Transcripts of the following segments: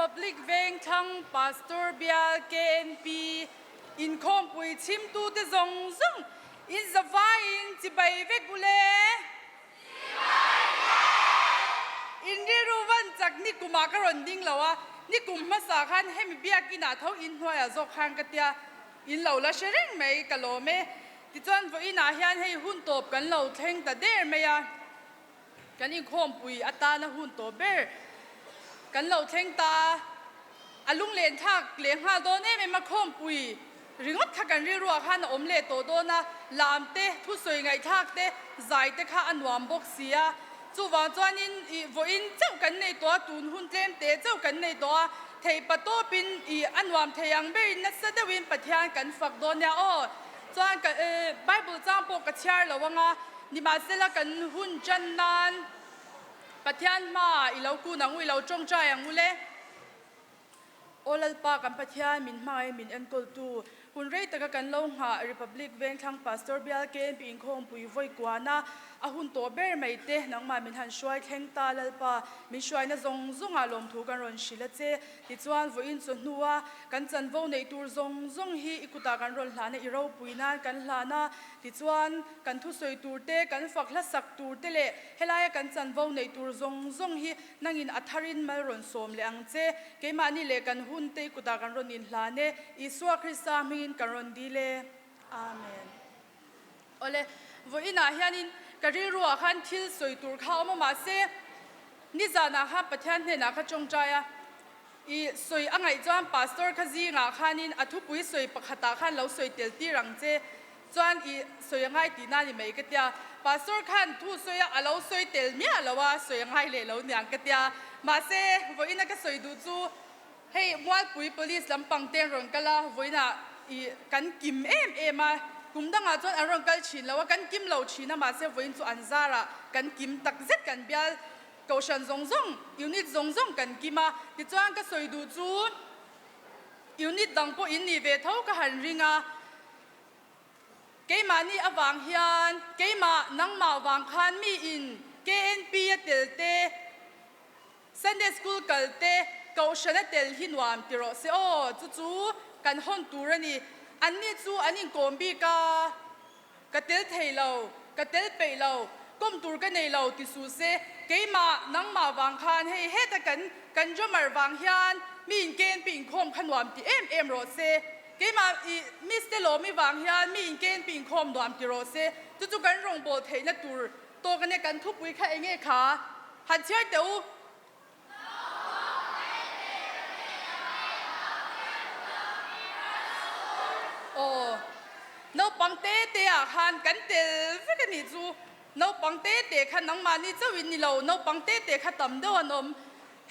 Republic Vengthlang Pastor Bial KNP inkhawmpui chhimtute zawng zawng in zavaiin chibai vek u le. Chibai le! In rilru van chak ni kumah ka rawn ding lo a, ni kum hmasa khan hemi biakinah tho inhnuaiah zawk khan ka tia in lo la hre reng mai ka lawm e. Tichuan vawiinah hian hei hun tawp kan lo thleng ta der mai a, kan inkhawmpui atana hun tawp ber kan lo thleng ta a, a lunglen thlak leh nghal dawn em em a, khawmpui ringawt kha kan rilruah khan a awm leh tawh dawn a, lam te, thusawi ngaihthlak te, zai te kha a nuam bawk si a, chuvang chuanin ih vawiin chauh kan nei tawh a, tun hun tlem te chauh kan nei tawh a, theihpa tawpin ih a nuam thei ang berin nasa deuhin Pathian kan fak dawn nia aw. Chuan ka Bible chang pawh ka chhiar lo anga, nimahsela kan hun tan nan Pathian hmaah i lo kun ang u, i lo tawngtai ang u le. Aw Lalpa kan Pathian min hmangaih min enkawltu, hun rei taka kan lo nghah Republic Vengthlang Pastor Bial KNP inkhawmpui vawi kuana a hun tawh ber mai te nangmah min han hruai thleng ta Lalpa min hruaina zawng zawngah lawmthu kan rawn hrilh a che. Tichuan, vawiin chawhnua kan chanvo neih tur zawng zawng hi i kutah kan rawn hlahna i ropui nan kan hlan a. Tichuan, kan thusawi tur te, kan fak hlasak tur te leh helaia kan chanvo neih tur zawng zawng hi nangin a tharin mal rawn sawm leh ang che. Keimahni leh kan hun te i kutah kan rawn inhlan e. Isua Krista hmingin kan rawn dil e. Amen. Awle, vawiinah hianin ka rilruah khan thil sawi tur kha a awm a, mahse, nizanah khan Pathian hnenah ka tawngtai a, i sawi a ngaih chuan Pastor kha zingah khanin a thupui sawi pakhatah khan lo sawi tel tir ang che, chuan i sawi a ngai tihna a ni mai ka tia. Pastor khan thu sawi a, a lo sawi tel miah lo a, sawi a ngai leh lo niang ka tia. Mahse, vawiina ka sawi duh chu Hei Mualpui Police lampang te an rawn kal a, vawiinah i kan kim em em a, kum dangah chuan an rawn kal thin lo a, kan kim lo thin a, mahse vawiin chu an zarah kan kim tak zet kan bial kohhran zawng zawng, unit zawng zawng kan kim a, tichuan ka sawi duh chu unit dang pawh in nih ve tho ka han ring a, keimahni avang hian keimah nangmah vang khan mi in KNP a tel te, Sunday school kal te Kohhran a tel hi nuam ti rawh se aw, chu chu kan hawn tur a ni. Anni chu an inkawm bik a, ka tel thei lo, ka tel peih lo, kawm tur ka nei lo ti suh se, keimah nangmah vang khan hei heta kan kan drummer vang hian mi inken pi inkhawm kha nuam ti em em rawh se, keimah i Miss te lawmi vang hian mi inken pi inkhawm nuam ti rawh se, chu chu kan rawngbâwl theihna tur Tawk ania kan thupui kha enge kha han chhiar teh u. Aw naupang te te ah khan kan tel vek a nih chu naupang te te kha nangmahni chauh in ni lo naupang te te kha tam deuh an awm.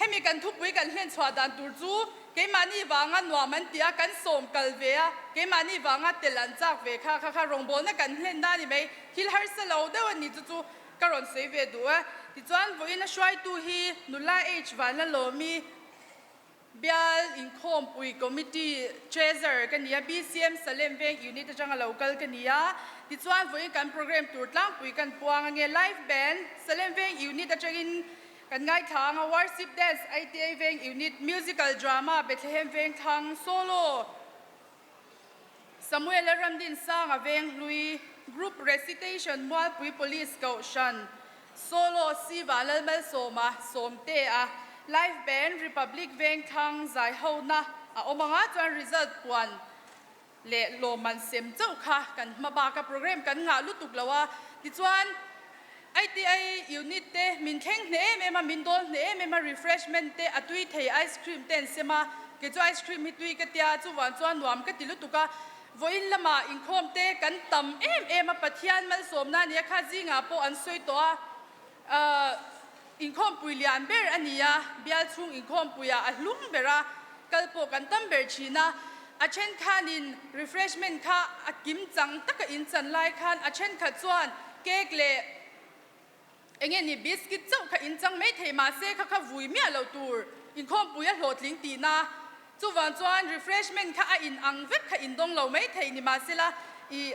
Hemi kan thupui kan hlen chhuah dan tur chu keimahni vanga nuam an ti a, kan sawm kal ve a, keimahni vanga tel an chak ve kha kha kha rawngbawlna kan hlen na a ni mai. Thil harsa lo deuh a ni chu chu ka rawn sawi ve duh a. Tichuan vawiin a hruaitu hi nula H Vanlalawmi Bial Inkhawmpui Committee Treasurer ka ni a, BCM Salem Veng Unit atanga lo kal ka ni a. Tichuan vawiin kan program tur tlangpui kan puang ange Live Band Salem Veng Unit atangin Kan ngaithla ang a, Worship Dance, ITA Veng Unit, Musical Drama, Bethlehem Vengthlang, Solo, Samuela Ramdinsanga Venghlui, Group Recitation, Mualpui Police Kohhran, Solo, Siva Lalmalsawma, Sawmtea, Live Band, Republic Vengthlang, Zaihona a awm ang a, chuan result puan leh lawmman sem chauh kha kan hma bak a, program kan ngah lutuk lo a, tichuan ITI unit te min thleng hneh em em a, min dawl hneh em em a, refreshment te a tui thei ice cream te an sem a, kei chu ice cream hi tui ka tia, chuvang chuan nuam ka ti lutuk a, vawiin lamah inkhawm te kan tam em em a, Pathian malsawmna ania kha zingah pawh an sawi tawh a, ahh inkhawmpui lian ber a ni a, bial chhung inkhawmpuiah a hlum ber a, kal pawh kan tam ber thin a, a then khanin refreshment kha a kim chang taka in chan lai khan a thenkhat chuan cake leh eng nge ni biscuit chauh kha in chang mai thei mahse kha kha vui miah lo tur inkhawmpui a hlawhtling tihna chuvang chuan refreshment kha a in ang vek kha in dawng lo mai thei ni mahsela i.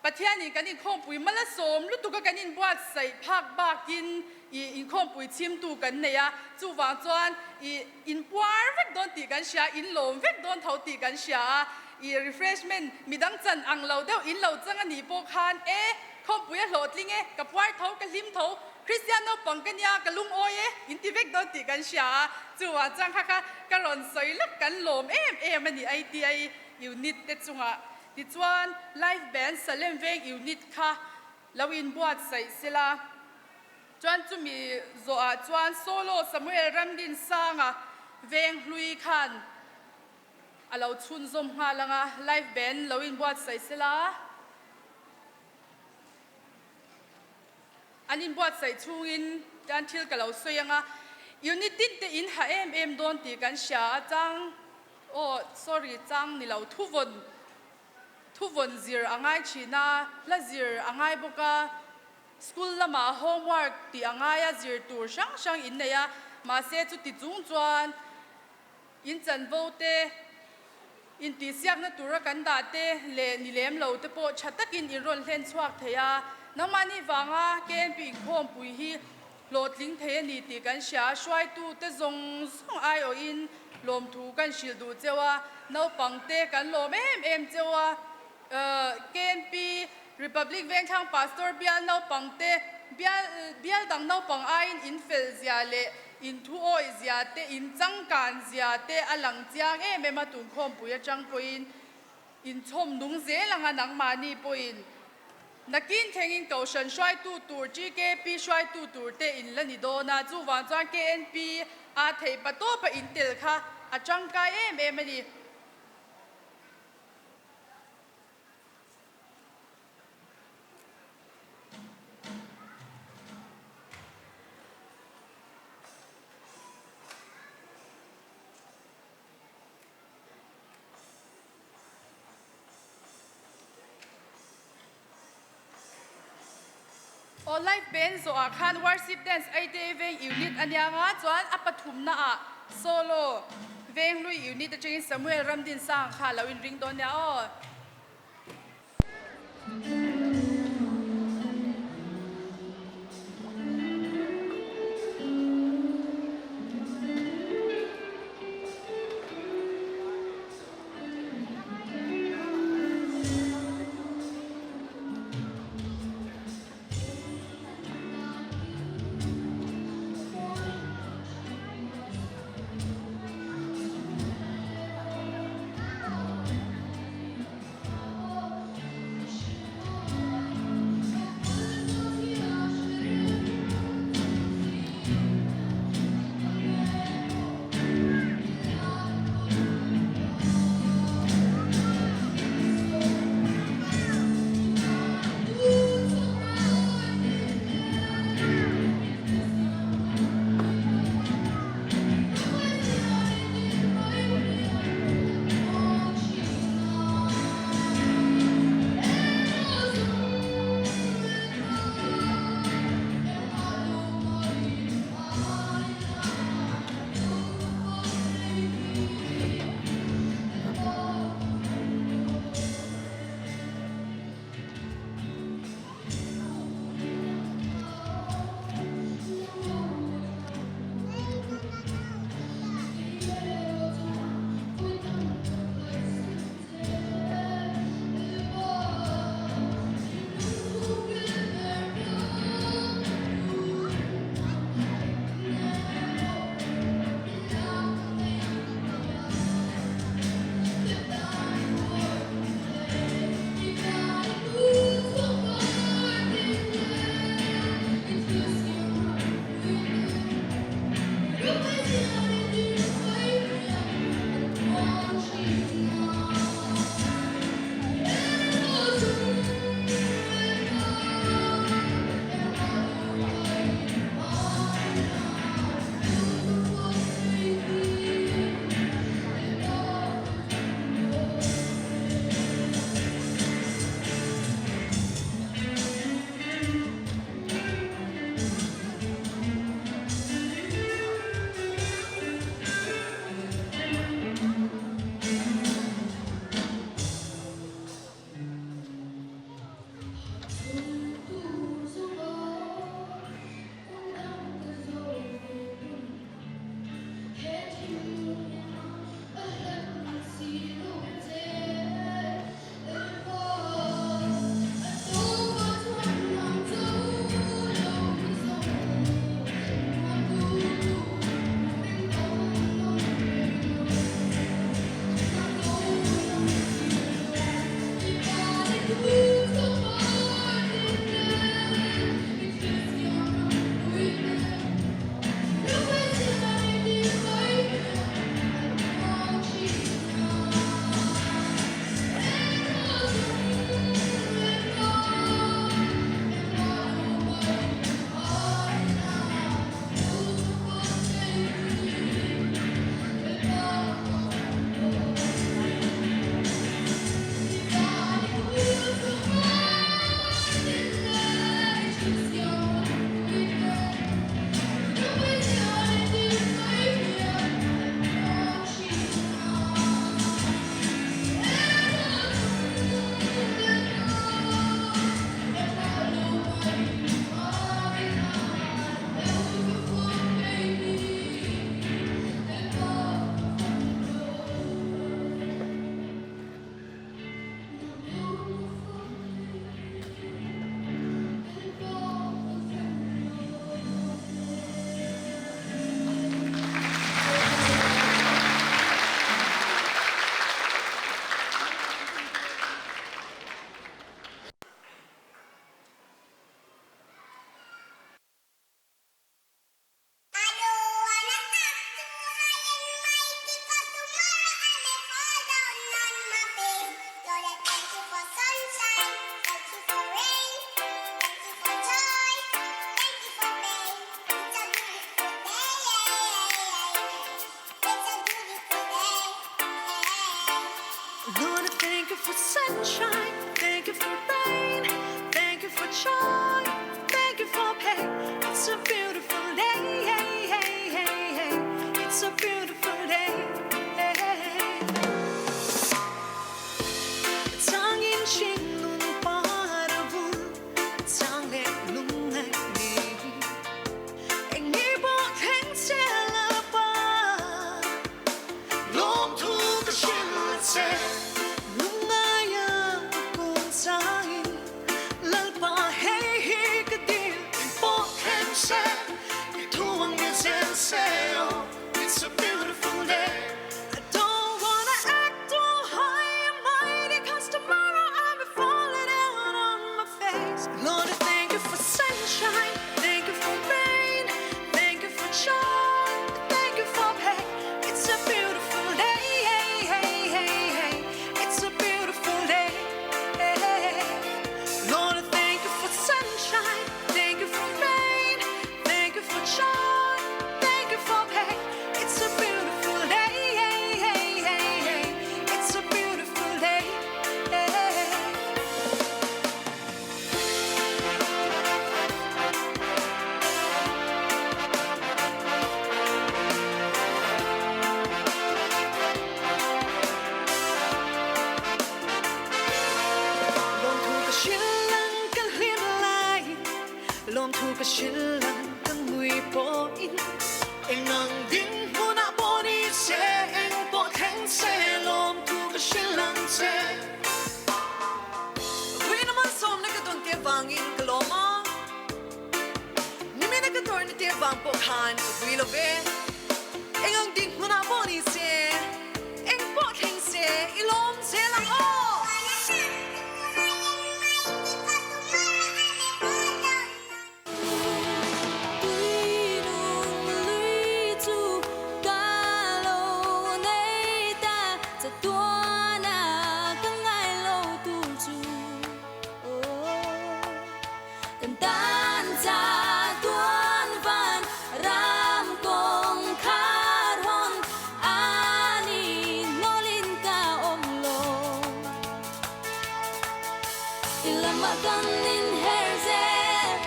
Pathianin kan inkhawmpui mal a sawm lutuk a kan inbuatsaih phak bakin i inkhawmpui chhimtu kan nei a, chuvang chuan i inpuar vek dawn tih kan hria, in lawm vek dawn tho tih kan hria a, i refreshment midang chan ang lo deuh in lo chang a nih pawh khan e, khawmpui a hlawhtling e, ka puar tho, ka hlim tho, Kristian naupang ka nia, ka lungawi e, in ti vek dawn tih kan hria a, chuvang chuan kha kha ka rawn sawi lak kan lawm em em a ni ITI unit te chungah. Tichuan, Live Band Salem Veng Unit kha lo inbuatsaih sela. Chuan chumi zawhah chuan Solo Samuel Ramdinsanga Veng hlui khan a lo chhunzawm nghal ang a, Live Band lo inbuatsaih sela. An inbuatsaih chhungin tan thil ka lo sawi ang a, Unit tin te in ha em em dawn tih kan hria a, chang Aw sorry chang ni lo thuvawn thuvawn zir a ngai thin a, hla zir a ngai bawk a, school lamah homework tih a ngai a, zir tur hrang hrang in nei a, mahse chuti chung chuan in chanvo te intihsiakna tura kan dah te leh ni lem lo te pawh tha takin in rawn hlen chhuak thei a, nangmahni vanga KNP inkhawmpui hi Hlawhtling thei a ni tih kan hria a, hruaitute zawng zawng aiawhin lawmthu kan hrilh duh cheu a, naupangte kan lawm em em cheu a, KNP Republic Vengthlang Pastor bial naupangte bial bial dang naupang aiin in fel zia leh in thu awih zia te in changkan zia te a lang chiang em em a, tunkhawmpui atang pawhin inchhawm nung zel anga nangmahni pawhin Nakin thlengin Kohhran hruaitu tur GKP hruaitu tur te in la ni dawn a, chuvang chuan KNP a theih pa tawp a in tel kha a tangkai em em a ni. Aw live band zawhah khan worship dance aite veng unit a nia nga chuan a pathumna ah solo veng hlui unit atangin Samuel Ramdinsanga kha lo inring dawn nia aw. for joy, thank you for pain. It's a beautiful day. It's a beautiful day. Changin hringnun par a vul, chang leh lungngaih ni. Eng ni pawh thleng che la pa. Lawmthu ka hrilh che. Lungngaia ka kun changin, Lalpa hei hi ka dil. Eng pawh thleng se, i thu ang ni zel se aw, It's a beautiful day. I don't wanna act too high and mighty, 'cause tomorrow I'll be falling out on my face. Lord, I thank you for sunshine, thank you for rain, thank you for joy, thank you for pain. It's a beautiful day. It's a beautiful day. Lord, I thank you for sunshine, thank you for rain, thank you for joy, thank you for pain. It's a beautiful day. It's a beautiful day. Lawmthu ka hrilh ang ka hlim laiin, lawmthu ka hrilh ang ka ngui pawhin. Eng ang dinhmunah pawh ni se, eng pawh thleng se, lawmthu ka hrilh ang che. Vawiin a malsawmna ka dawn te avangin ka lawm a, nimina ka tawrhna te avang pawh khan ka vui lo ve. Eng ang dinhmunah pawh ni se, eng pawh thleng se, i lawm zel ang aw! Tuinung lui chu ka lo nei ta, chatuana ka ngai lo tur chu. Kan tan chatuan van ram kawng khar hawn ani nawlin ka awm lo. I lamah kan inher zel,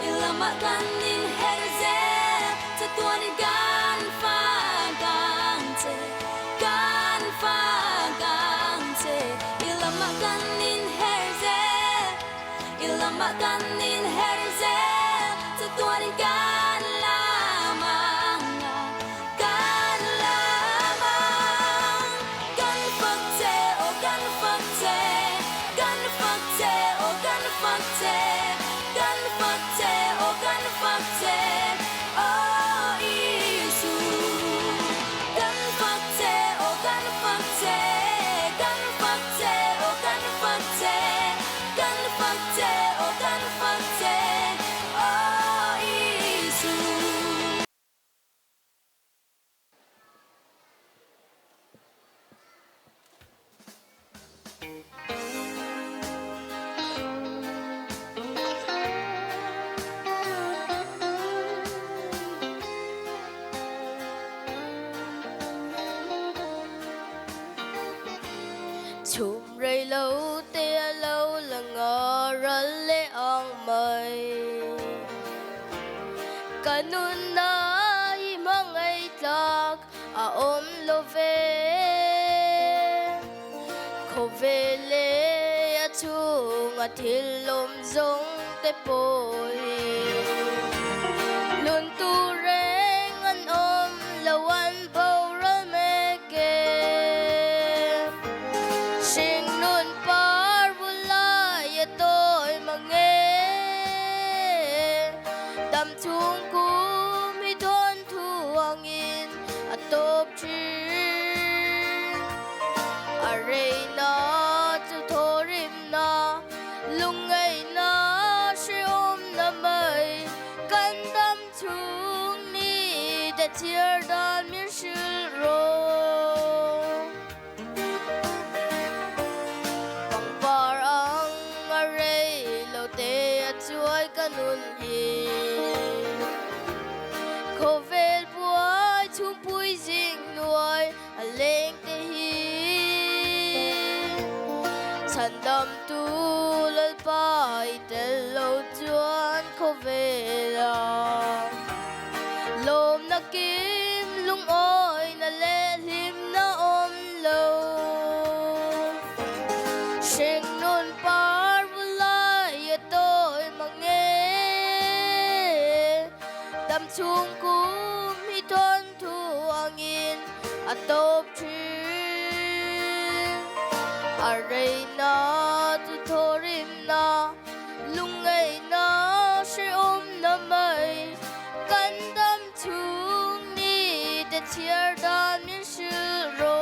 i lamah kan inher zel, chatuanin kan fak ang che, kan fak ang che. I lamah kan inher zel, i lamah kan inher zel, chatuanin kan lam ang a, kan lam ang. Kan fak che, aw kan fak che, kan fak che, aw kan fak che, kan fak che, aw kan fak che, aw Isu. Kan fak che, aw kan fak che, kan fak che, aw kan fak che, kan fak che, aw kan fak che, aw Isu. Chhum rei lo te a lo lang a ral leh ang mai. Ka nunna i hmangaih tlak a awm lo ve. Khawvel leh a chhunga thil lawm zawng te pawh hi lun tur reng an awm lo an boral mek e. Hringnun par bulai a tawi mang e. Dam chhung kum hi thawn thu angin a tawp thin. A reina chu thawrimna, lungngaihna hrehawmna mai kan dam chhung ni te chhiar dan min hrilh rawh. Pangpar ang a rei lo te a chuai ka nun hi. Khawvel buai chhungpui zing nuai a leng te hi. Chhandamtu Lalpa i tel lo chhung kum hi thawnthu angin a tawp thin. A reina chu thawrimna, lungngaihna hrehawmna mai kan dam chhung ni te chhiar dan min hrilh rawh.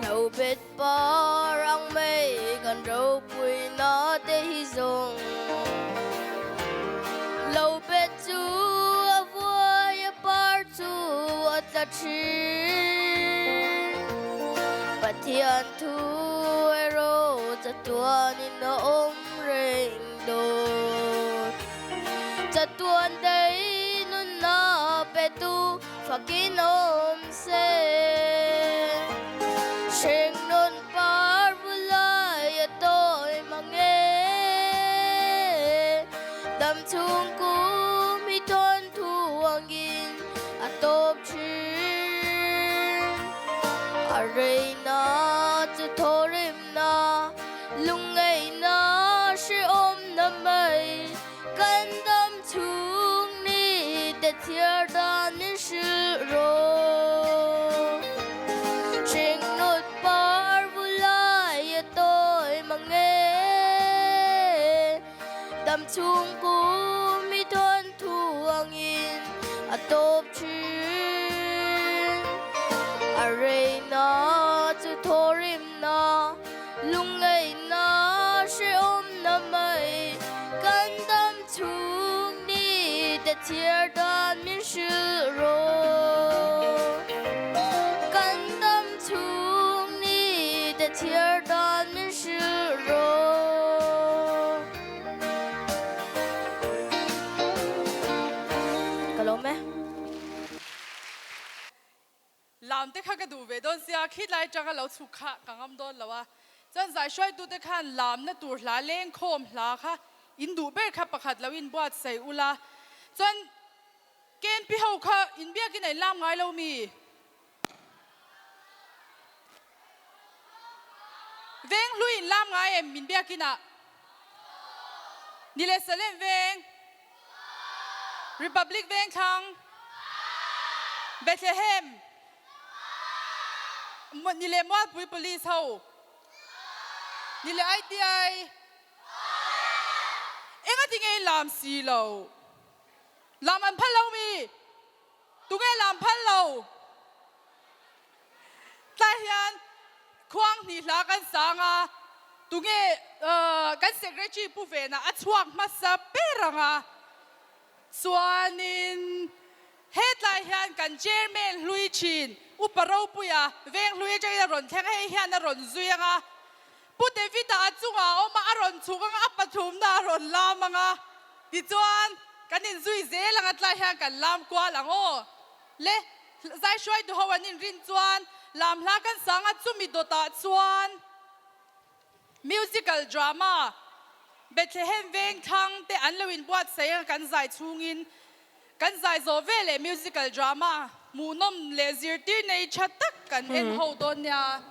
Lo bet par ang mai kan ropui na te hi zawng. Lo bet chu a vuai a par chu a tla thin. Pathian thu erawh chatuanin a awm reng dawn. Chatuan daih nunna petu fakin awm se. Hringnun par vulai a tawi mang e. Dam chhung kum hi thawn thu angin a tawp thin. A reina chu thawrimna lungngaihna hrehawmna mai kan dam chhung ni te chhiar dan min hrilh rawh. Hringnut par vulai a tawi mang e. Dam chhung kum hi thawn thu angin a tawp thin. A reina chu thawrimna lungngaihna hrehawmna mai kan dam chhung ni te chhiar dan min hrilh rawh. Kan dam chhung ni te chhiar dan min hrilh rawh. Ka lawm e. Lam te kha ka duh ve dawn sia, khitlai atanga lo chhuk kha ka ngam dawn lo a. Chuan zai hruaitute khan lamna tur hla lengkhawm hla kha in duh ber kha pakhat lo in buatsaih ula. Chuan KNP ho kha inbiakin a inlam ngai lo mi? Veng hlui inlam ngai em inbiakin ah? Ni leh Salem veng? Republic Vengthlang, Bethlehem, ni leh Mualpui Police ho, ni leh ITI, engati nge lam si lo? Lam an phal lo mi? Tunge lam phal lo? Tlai hian khuang hnih hla kan sang a, tunge kan secretary pu venah a chhuak hmasa ber ang a, chuanin hetlai hian kan chairman hlui thin Upa Ropuia veng hlui atangin a rawn thleng a, hei hian a rawn zui ang a, Pu David-a a chungah a awm a, a rawn chhuk ang a, a pathumna a rawn lam ang a, tichuan kan inzui zel ang a, tlai hian kan lam kual ang aw. Le zai hruaitu ho an inrin chuan lam hla kan sang a, chumi dawtah chuan musical drama Bethlehem Vengthlang te an lo inbuatsaih a, kan zai chhungin kan zai zawh ve leh musical drama hmuhnawm leh zirtir nei tha tak kan en ho dawn nia.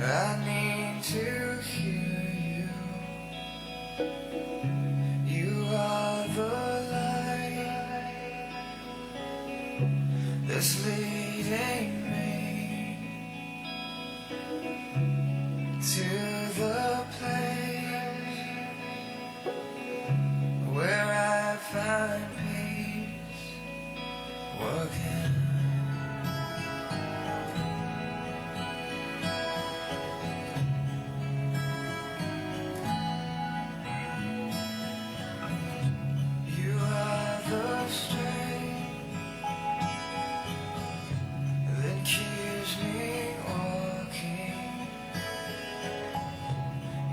I need to hear you. You are the light that's leading me to the place where I find peace again. You are the strength that keeps me walking.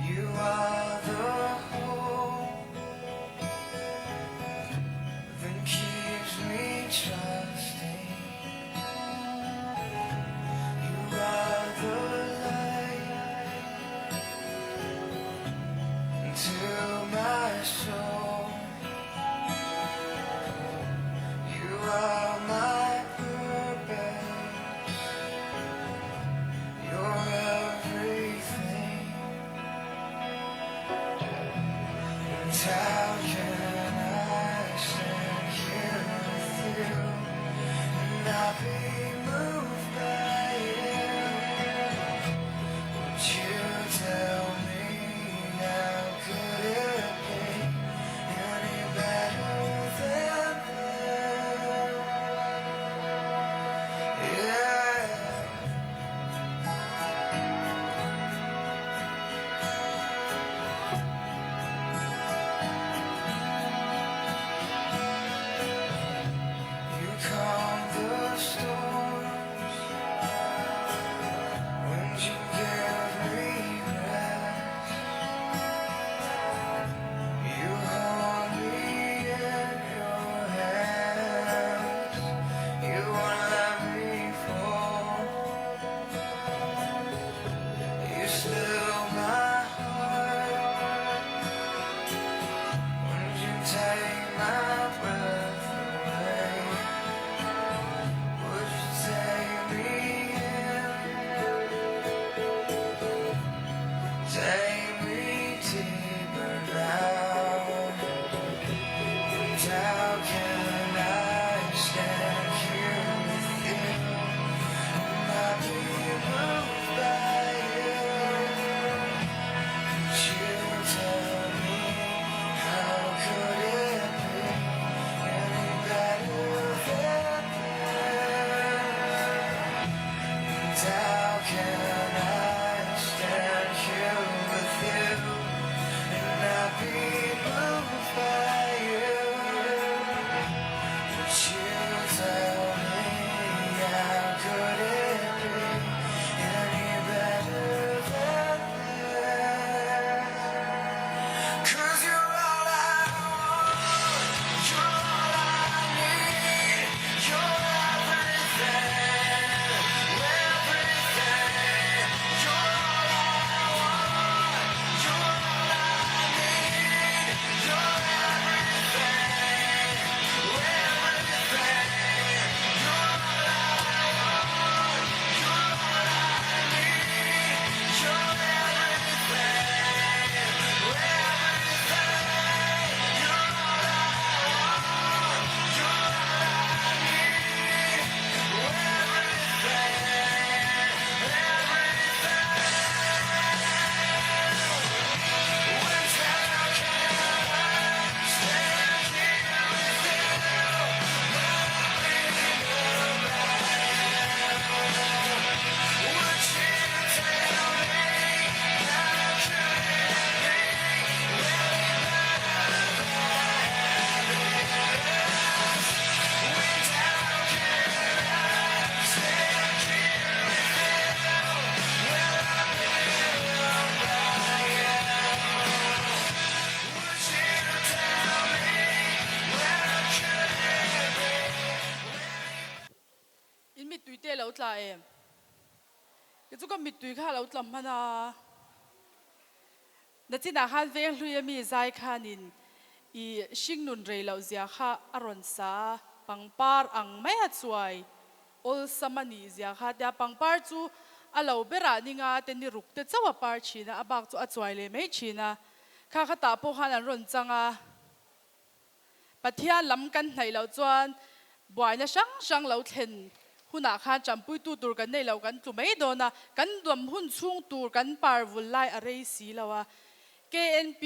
You are the hope that keeps me trusting. You are the light to my soul. You are my purpose. You're everything. And how can I stand here with you and not be moved by it? Won't you tell me how could it be any better than this? Yeah. You calm the storms when you give me rest. You hold me in your hands. You won't let me fall. You still my heart. When you take my breath away, would you take me in? Take me deeper now. And how can I stand here with you and not be moved by you? Could you tell me how could it be any better than this? And how can I stand here with you and not be moved by you? Would you tell me how could it be any better than this? 'Cause you're all I want, you're all I need, you're everything, everything. You're all I want, you're all I need, you're everything, everything. You're all I want, you're all I need, you're everything, everything. You're all I want, you're all I need, everything, everything. And how can I stand here with you, not be moved by you? Would you tell me how could it be any better than this? And how can I stand here with you when I'm moved by you? Would you tell me where could it be? In mittui te lo tla em? Kei chu ka mittui kha a lo tla hman a. Nachinah khan veng hlui ami zai khanin i hringnun rei loh zia kha a rawn sa a, pangpar ang mai a chuai awlsam a nih zia kha tia pangpar chu A lo berah ninga te ni ruk te chauh a par thin a, a bak chu a chuai leh mai thin a. Kha khatah pawh khan an rawn chang a. Pathian lam kan hnaih loh chuan buaina hrang hrang lo thlen hunah khan ṭampuitu tur kan nei lo kan tlu mai dawn a, kan duam hun chhung tur kan par vul lai a rei si lo a. KNP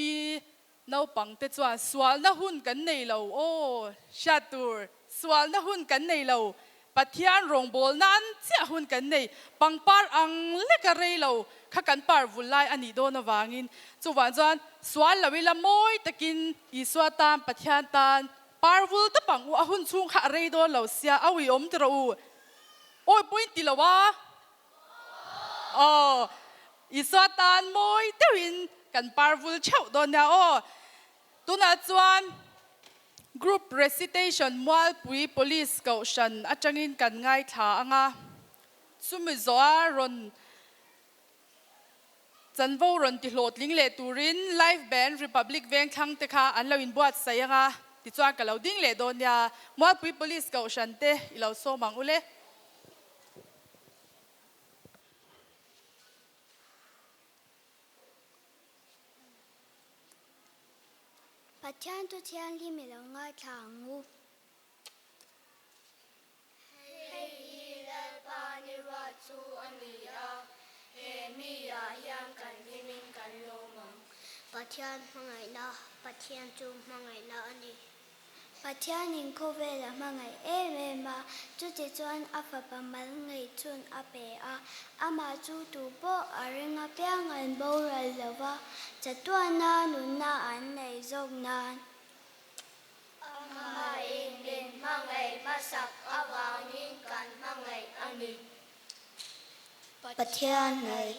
Naupang te chuan sualna hun kan nei lo aw, hriat tur, sualna hun kan nei lo, Pathian rawngbâwl nan chiah hun kan nei, pangpar ang leka rei lo kha kan par vul lai a nih dawn avangin, chuvang chuan sual lo ila mawi takin Isua tan, Pathian tan par vul tawp ang u, a hun chhung kha a rei dawn lo sia, a uiawm ti rawh u, awi pawhin ti lo a. Aw, Isua tan mawi deuhin kan par vul theuh dawn nia aw. Tunah chuan Group Recitation Mualpui Police Kohhran atangin kan ngaithla ang a, chumi zawha rawn chanvo rawn ti hlawhtling leh turin Live Band Republic Vengthlang te kha an lo inbuatsaih ang a, tichuan ka lo ding leh dawn nia. Mualpui Police Kohhran te i lo sawm ang u le. Pathian chu thianghlim i lo ngaithla ang u. Hei hi Lalpa ni ruat chu a ni a, he mi ah hian kan hlimin kan lawm ang. Pathian hmangaihna, Pathian chu hmangaihna a ni. Pathianin khawvel a hmangaih em em a, chutichuan a fapa mal ngaihchhun a pe a. Amah chu tu pawh a ring apiang an boral lo va, chatuana nunna an nei zawk nan. Amahin min hmangaih hmasak avangin kan hmangaih a ni. Pathian hnaih,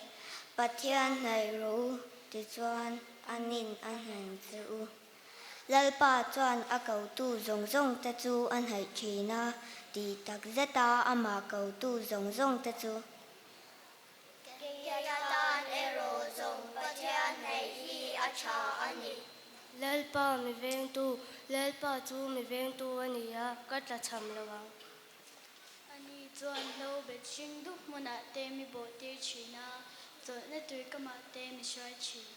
Pathian hnaih rawh u, tichuan anin a hnaih che u. Lalpa chuan a kotu zawng zawng te chu a hnaih thin a, tih tak zeta amah kotu zawng zawng te chu. Keia tan erawh zawng Pathian hnaih hi a tha a ni. Lalpa mi vengtu, Lalpa chu mi vengtu a ni a, ka tla cham lo ang. Ani chuan hlo bet hring dup hmunah te mi bawhtir thin a, chawlhna tui kamah te mi hruai thin.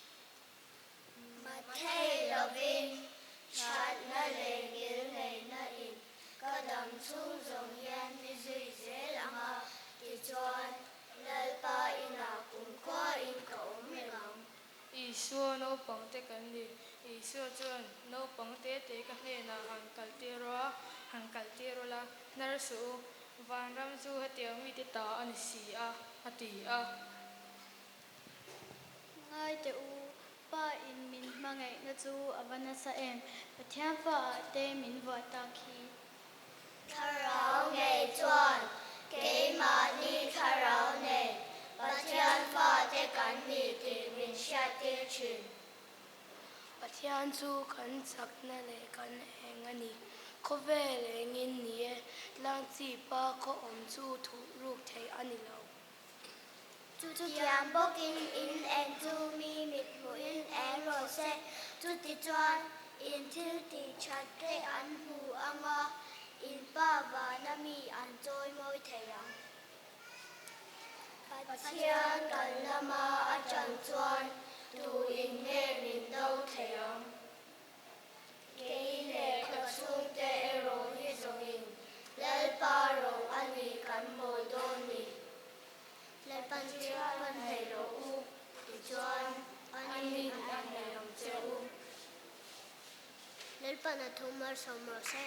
Mathei lovin thatna leh ngil neihna in ka dam chhung zawng hian mi zui zel ang a, tichuan Lalpa inah kumkhua in ka awm reng ang. Isua naupang te kan ni. Isua chuan naupang te te ka hnenah han kal tir rawh a, han kal tir rawh la, hnar suh u, vanram chu hetiang mite ta a ni si a, a ti a. Ngai teh u, Pa in min hmangaihna chu a va nasa em? Pathian fa ah te min vuah tak hi. Thlarau ngei chuan keimahni thlarau nei Pathian fate kan ni tih min hriattir thin. Pathian chu kan chakna leh kan eng a ni. Khawvel engin ni e, tlangchipa khaw awm chu thuh ruk theih a ni lo. Chutiang bawkin in eng chu mi mit hmuhin eng rawh se, chutichuan in thil tih that te an hmu ang a, in Pa vana mi an chawi mawi thei ang. Pathian kan lama a ṭan chuan tuin nge min do thei ang? Kei leh ka chhungte erawh hi zawngin Lalpa rawng a ni kan bawl dawn ni. Lalpan chhiat hman theih rawh u, tichuan a ni an nei ang che u. Lalpan a thum malsawm rawh se.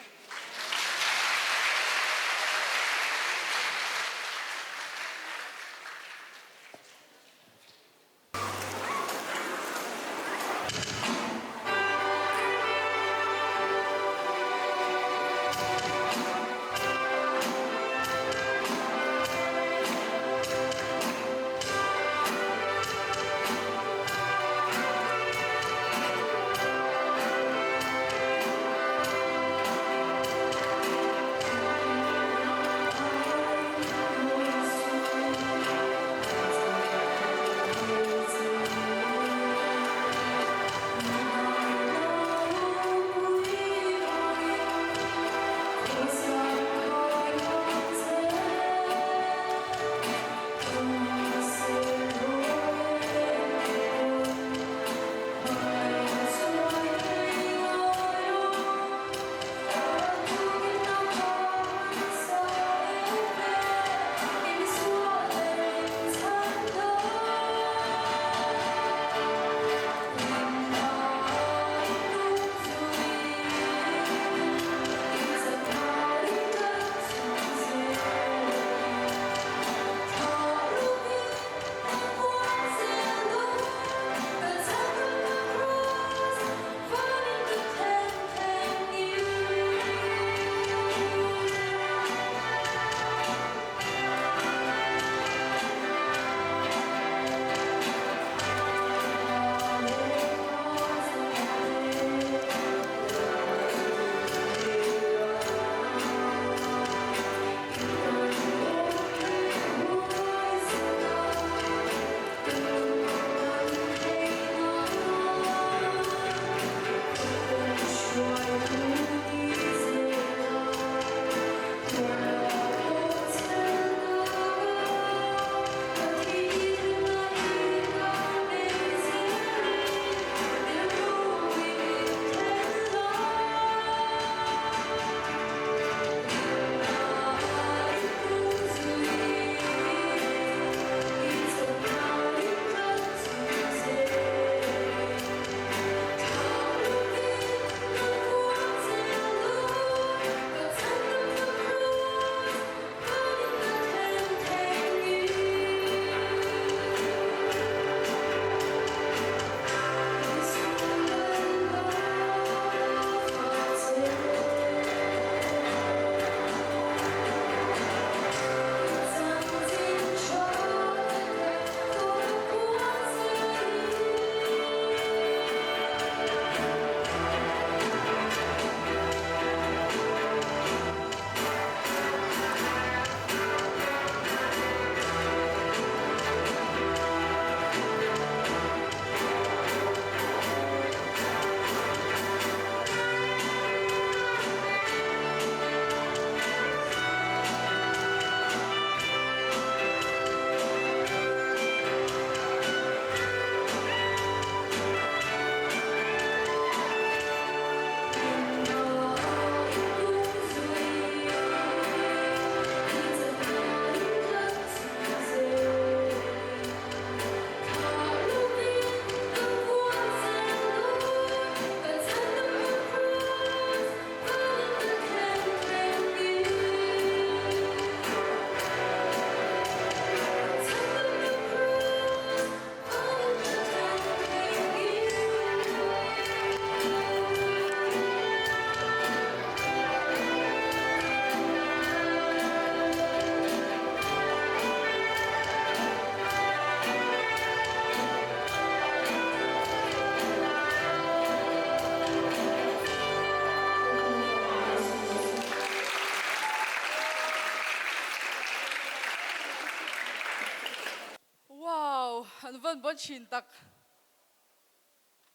An vawn bawn thin tak.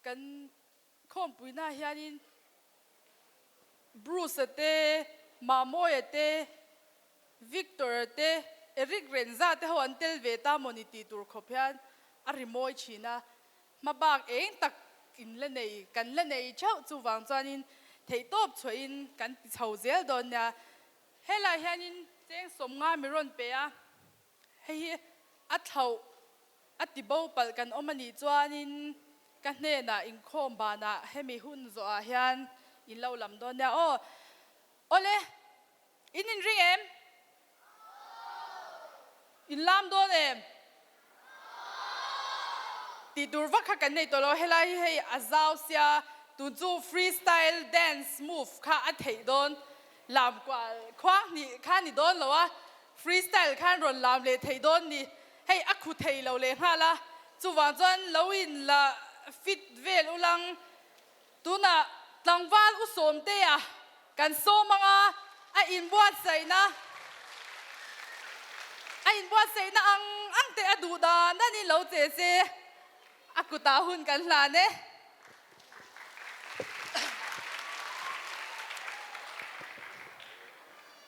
Kan khawmpuina hianin Bruce-a te, Mamawia te, Victor-a te, Eric Renza te ho an tel ve ta maw ni tih tur khawp hian a ri mawi thin a. Hma bak eng tak in la nei, kan la nei theuh chuvang chuanin theihtawp chhuahin kan ti chho zel dawn nia. Helaiah hianin cheng sawmnga mi rawn pe a, hei hi a thlauh a ti bo palh kan awm a nih chuanin ka hnenah inkhawm banah hemi hun zawhah hian in lo lam dawn nia aw. Awle, in inring em? In lam dawn em? Tih tur vak kha kan nei tawh lo, helai hi hei a zau sia, tun chu free style dance move kha a theih dawn, lam kual khuang hnih kha ni dawn lo a, free style khan rawn lam leh theih dawn ni, hei a khu thei lo leh nghal a, chuvang chuan lo in la fit vel ulang Tunah tlangval u Sawmtea kan sawm ang a, a inbuatsaihna a inbuatsaihna ang ang te a duh dan dan in lo che se a kutah hun kan hlan e.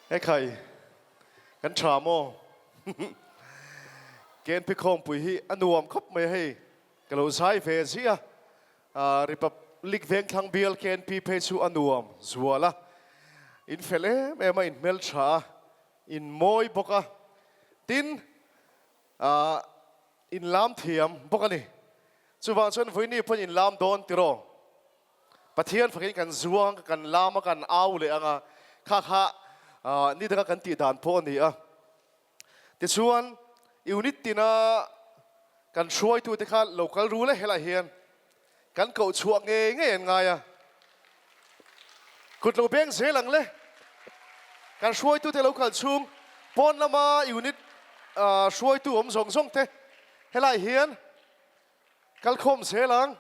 Ekhai, kan tha maw? KNP khawmpui hi a nuam khawp mai a hei, ka lo zai ve ziah a. Republic Vengthlang bial KNP phei chu a nuam zual a, in fel em em a, in hmeltha a, in mawi bawk a, tin in lam thiam bawk a ni. Chuvang chuan Vawiini pawn in lam dawn tiraw? Pathian fakin kan zuang, kan lam a, kan au leh ang a, kha kha ni danga kan tih dan pawh a ni a. Tichuan, unit tina kan hruaitute kha lo kal ru le helaiah hian kan koh chhuah ngei ngei an ngai a. Kut lo beng zel ang le. Kan hruaitute lo kal chhung pawn lama unit hruaitu awm zawng zawng te helaiah hian kal khawm zel ang.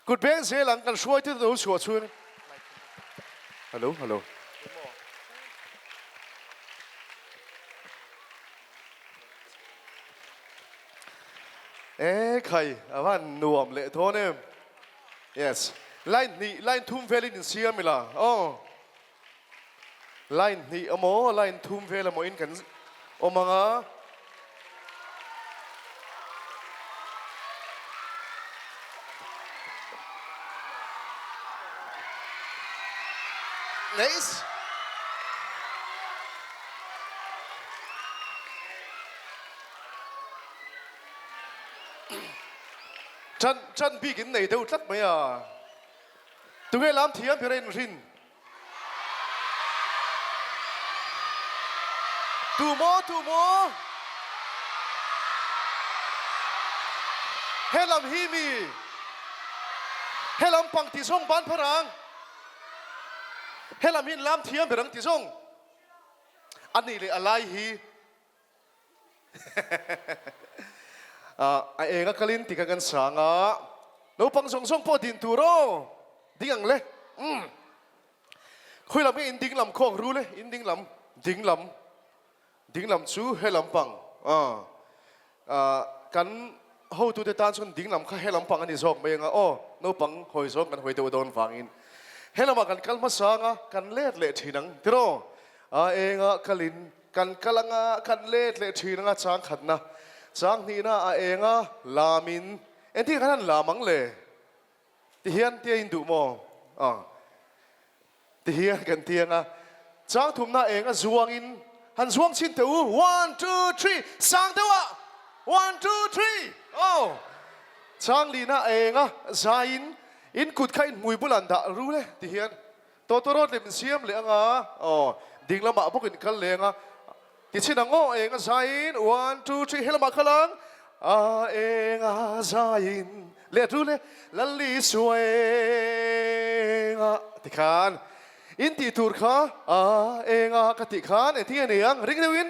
Kut beng zel ang kan hruaitute lo chhuah chhung. Hello, hello. E khai, a van nuam leh dawn em. Yes. Line hnih, line thum velin in siam ila. Oh. Line hnih emaw, line thum vel emaw in kan awm ang a. Nice. Chan chan bik in nei deuh tlat mai a. Tunge lam thiam ber a inrin? Tu maw, tu maw? He lam hi mi? He lam pang ti zawng ban phar ang. He lam hi lam thiam ber ang ti zawng. A nih leh a lai hi. A eng a kalin ti kha kan sang a, naupang zawng zawng pawh din tur aw, ding ang le. Umm. Khawi lam nge in ding lam khawk ru le, in ding lam, ding lam, ding lam chu he lam pang a, kan hotute tan chuan ding lam kha he lam pang a ni zawk mai ang a aw, naupang hawi zawng kan hawi deuh dawn vangin he lamah kan kal hmasa ang a, kan let leh thin ang tiraw, a engah kalin Kan kal anga kan let leh thin anga chang khatna chang hnihna a eng a lamin engtin khan han lam ang le? Ti hian tia in duh maw? Aw ti hian kan ti anga chang thumna a eng a zuangin han zuang chhin teh u one two three sang deuh ah one two three aw chang lihna a eng a zaiin in kut kha in hmui bulah an dah ru le ti hian Tawtawrawt leh min siam leh anga aw ding lamah bawk in kal leh anga tichin ang aw eng a zaiin one two three helamah kal ang a eng a zaiin leh tu leh Lalli suaenga tikhan in tih tur kha a eng a ka tih khan engtin nge ni ang ring deuhin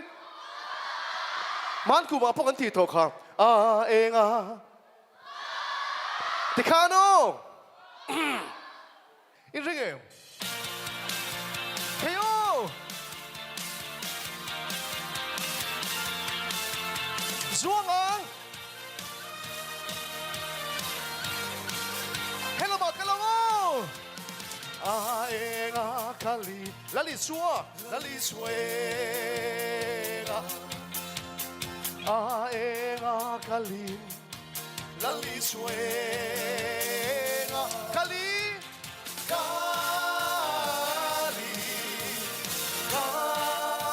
hmankumah pawh kan tih tawh kha a eng a tikhan aw. In ring em? Hei aw! Zuang ang! Helamah ka lo aw! A enga kali Lal Isua, Lal Isua enga A enga kali Lal Isua enga kali Kali Kali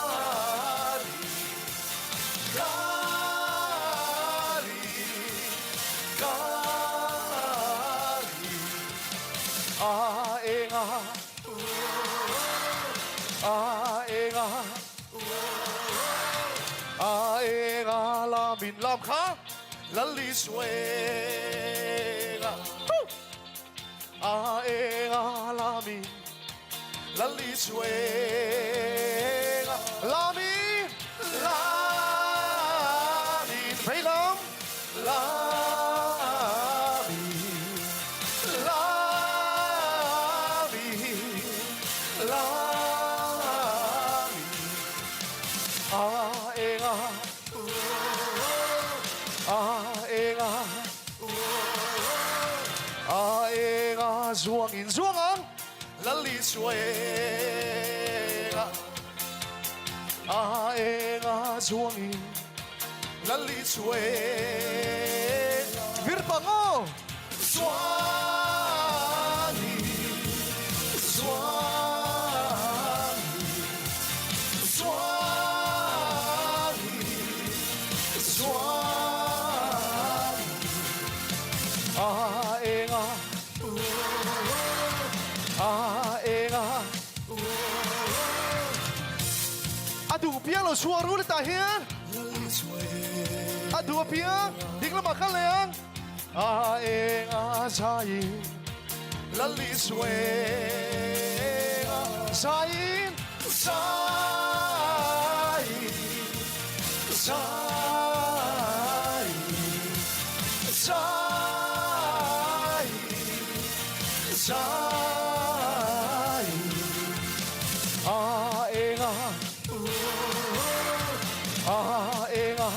Kali Kali A enga A enga A enga lamin lam kha Lal Isua enga A enga lami Lal Isua enga lami Lami Phei lam Lami Lami Lami A enga A enga A enga zuang in zuang ang Lal Isua enga A enga zuang in Lal Isua enga Vir pang aw Zuang in zuang in Zuang in Zuang A enga A enga A duh piang lo chhuak ru le tah hian A duh apiang ding lamah kal leh ang A enga zai Lal Isua enga zai Zai Zai Zai Zai A enga A enga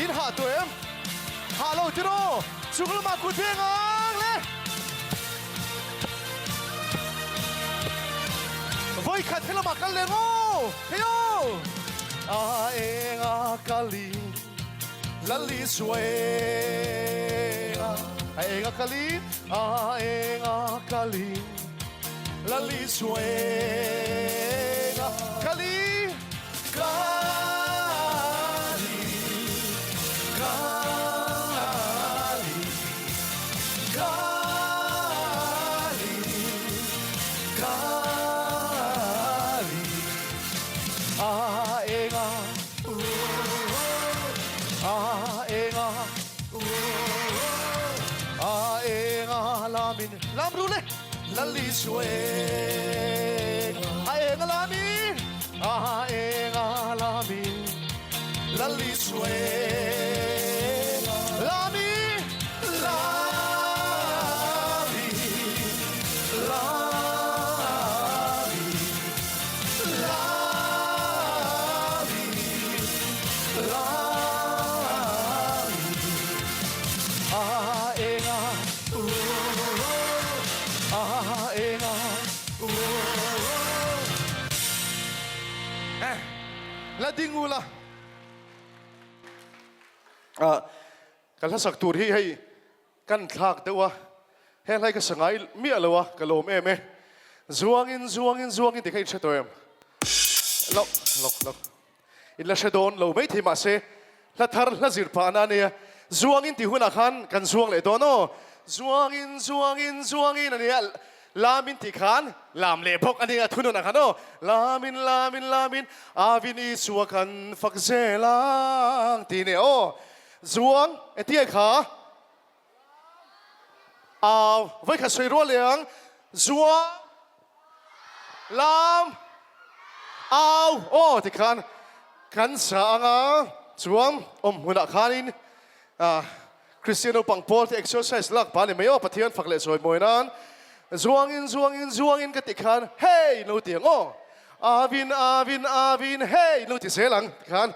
In hah tuah em? Hah lo tiraw? Chung lamah kut veng ang le! Voi khat he lamah kal leng aw! Hei aw! A eng a kal in Lal Isua eng a A eng a kal in A eng a kal in Lal Isua eng a kal in Kal in Kal in Kali Kali A enga A enga A enga lamin lam ru le Lal Isua enga A enga lamin A enga lamin Lal Isua enga lamin Lami Lami Lami Lami A enga A enga Eh la ding u la. Ah Ka hlasak tur hi hei kan thlak deuh a, he hlai ka sangai miah lo a, ka lawm em e. Zuangin zuangin zuangin tih kha in hre tawh em? Lo, lo, lo. In la hre dawn lo maithei mahse hla thar hla zir phahna a nia. Zuangin tih hunah khan kan zuang leh dawn aw. Zuangin zuangin zuangin a nia. Lamin tih khan lam leh bawk a nia thununah khan aw. Lamin lamin lamin Avin Isua kan fak zel ang tih a nia aw. Zuang engtinge kha au vawikhat sawi rual leh ang Zuang lam au aw tikhan kan sa anga chuan awm hmunah khanin ah Kristian naupang pawl te exercise lak pah a ni mai aw Pathian fak leh chawi mawi nan Zuangin zuangin zuangin ka tih khan hey lo ti ang aw. Avin avin avin hey in lo ti zel ang tikhan.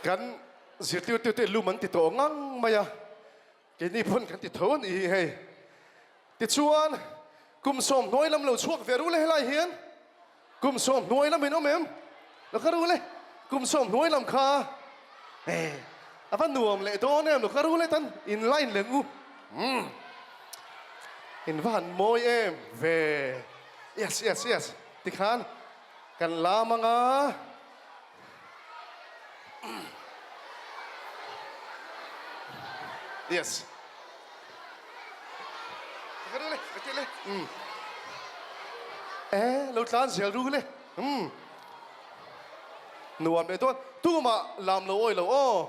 Kan zirtirtute lum an ti tawh ngang mai a, keini pawn kan ti tho a nih hi hei. Tichuan, kum sawmhnuai lam lo chhuak ve ru le helai hian kum sawmhnuai lam in awm em? Lo ka ru le, kum sawmhnuai lam kha eh a va nuam leh dawn em lo ka ru le tan in line leng u. Umm in va han mawi em ve. Yes yes yes tikhan kan lam anga. Yes. Ka ru le, ka ti le. Mm. Eh, lo tlan zel ru le. Mm. Nuam le tuan. Tuma lam lo oi lo o.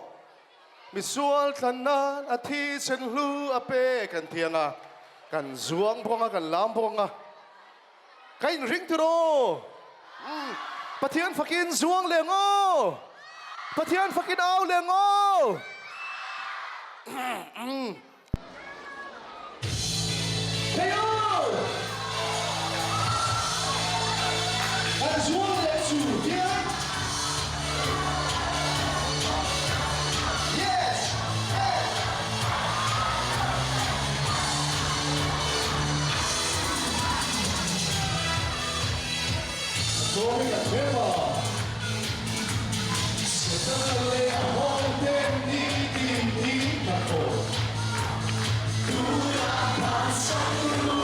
Mi sual thlan nan a thi sen hlu a pe kan thianga. Kan zuang bonga kan lam bonga. Ka inring tur aw. Umm. Pathian fakin zuang leh ang aw. Pathian fakin au leh ang aw. Umm. Hey aw! Kan zuang leh chu hian. Yes! Hey! Sawmi kan hre ma. Setana leh a hawngten nitin in hnathawh tunah phatsan ru.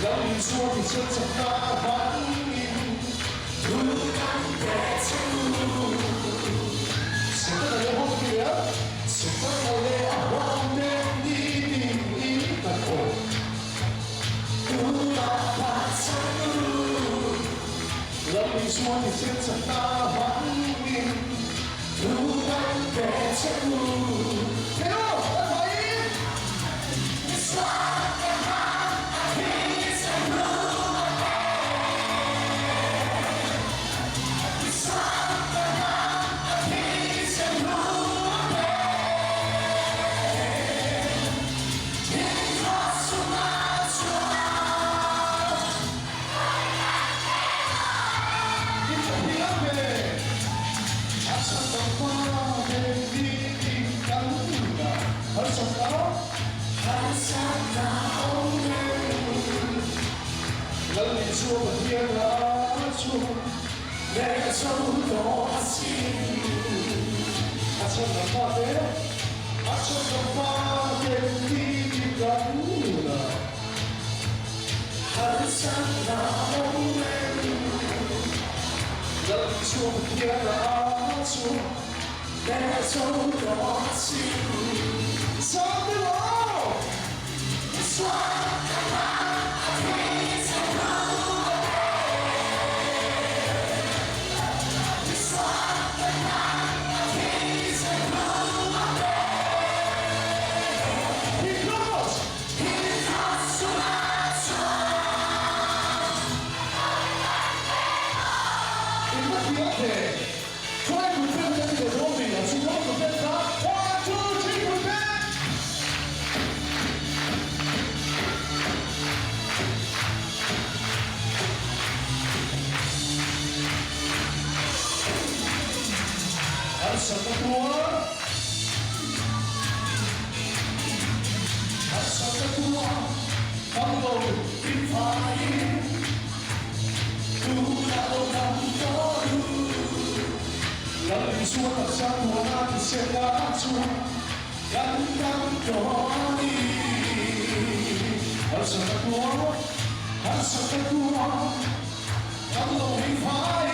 Lal Isua thisen chakna hmangin thu kan pe che u. Setana leh a hawngte leh a Setana leh a hawngten nitin in hnathawh tunah phatsan ru. Lal Isua thisen chakna hmangin thu kan pe che u. Theo, kan hmai!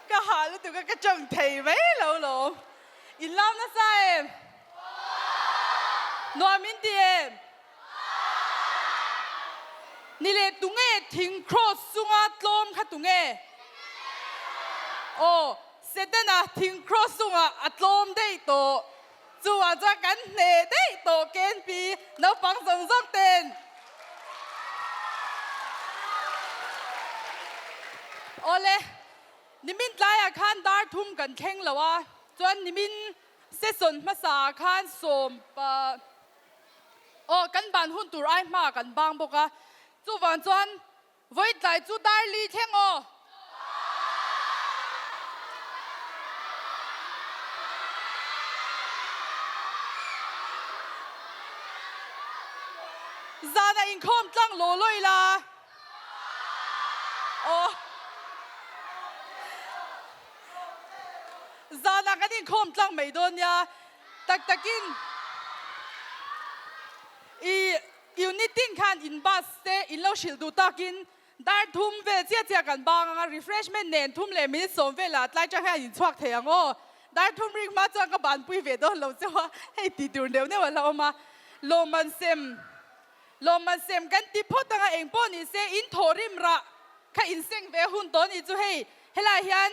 Ka hah lutuk a ka chang thei mai lo lawm. In lam nasa em? Nuam in ti em? Ni leh tunge thing cross chunga tlawm kha tunge? Aw, Setana thing cross chungah a tlawm daih tawh. Chuvang chuan kan hneh daih tawh KNP naupang zawng zawng ten. Awle, nimin tlaiah khan dar thum kan thleng lo a, chuan nimin session hmasa ah khan sawm pa aw kan ban hun tur ai hma kan bang bawk a, chuvang chuan vawi tlai chu dar li thleng aw. Zana inkhawm tlang law law ila. Aw. Zanah kan inkhawm tlang mai dawn nia. Tak takin i unit tin khan in bus te in lo hrilh duh takin. Dar thum vel chiah chiah kan bang ang a, refreshment nen thum leh minute sawm velah tlai tang hian in chhuak thei ang aw. Dar thum rik hma chuan ka banpui ve dawn lo chauh a, hei tih tur neuh neuh a la awm a. Lawmman sem, lawmman sem kan ti phawt ang a, eng pawh ni se in thaw rim rah kha in seng ve hun tawh ni chu hei helai hian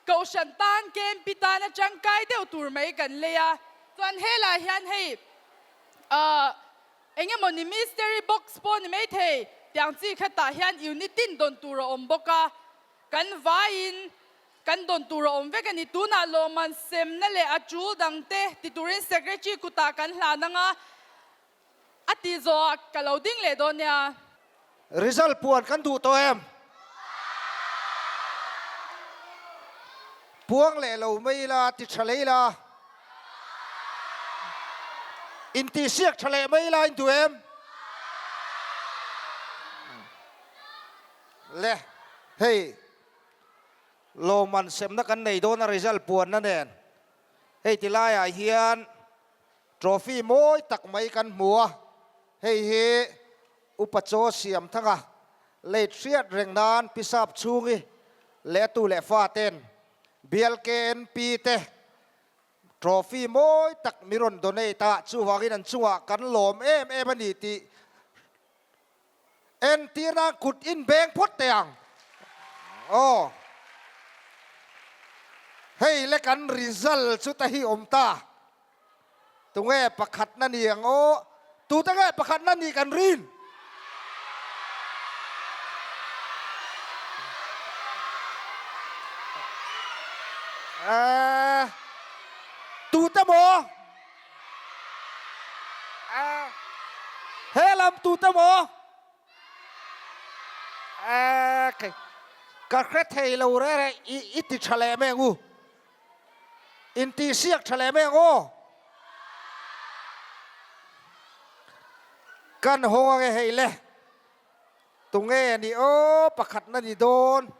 Kohhran tan KMP tan a tangkai deuh tur mai kan lei a, chuan helai hian hei ahh Eng emaw ni mystery box pawh ni maithei tiang chi khatah hian unit tin dawn tur a awm bawk a, kan vaiin kan dawn tur a awm vek a ni. Tunah lawmman semna leh a tul dangte ti turin secretary kutah kan hlan ang a, a tih zawhah ka lo ding leh dawn nia. Result puan kan duh tawh em? Puang leh lo mai ila, ti tha leh ila. Intihsiak tha leh mai ila in duh em? Le, hei lawmman semna kan nei dawn a result puanna nen. Hei ti laiah hian trophy mawi tak mai kan hmu a, hei hi Upa chaw siam thanga late hriat reng nan Pisap chhungi leh a tu leh fa ten bial KNP te trophy mawi tak mi rawn donate a, chuvangin an chungah kan lawm em em a ni tih entir nan kut inbeng phawt teh ang. Aw. Hei le kan result chu ta hi awm ta. Tunge pakhatna ni ang aw? Tute nge pakhatna nih kan rin? Eh, tute maw? Eh, he lam tute maw? Eh, ka hre thei lo re re, i i ti tha leh mai ang u. Intihsiak tha leh mai ang aw. Kan hawng ange hei le. Tunge ni aw pakhatna ni dawn.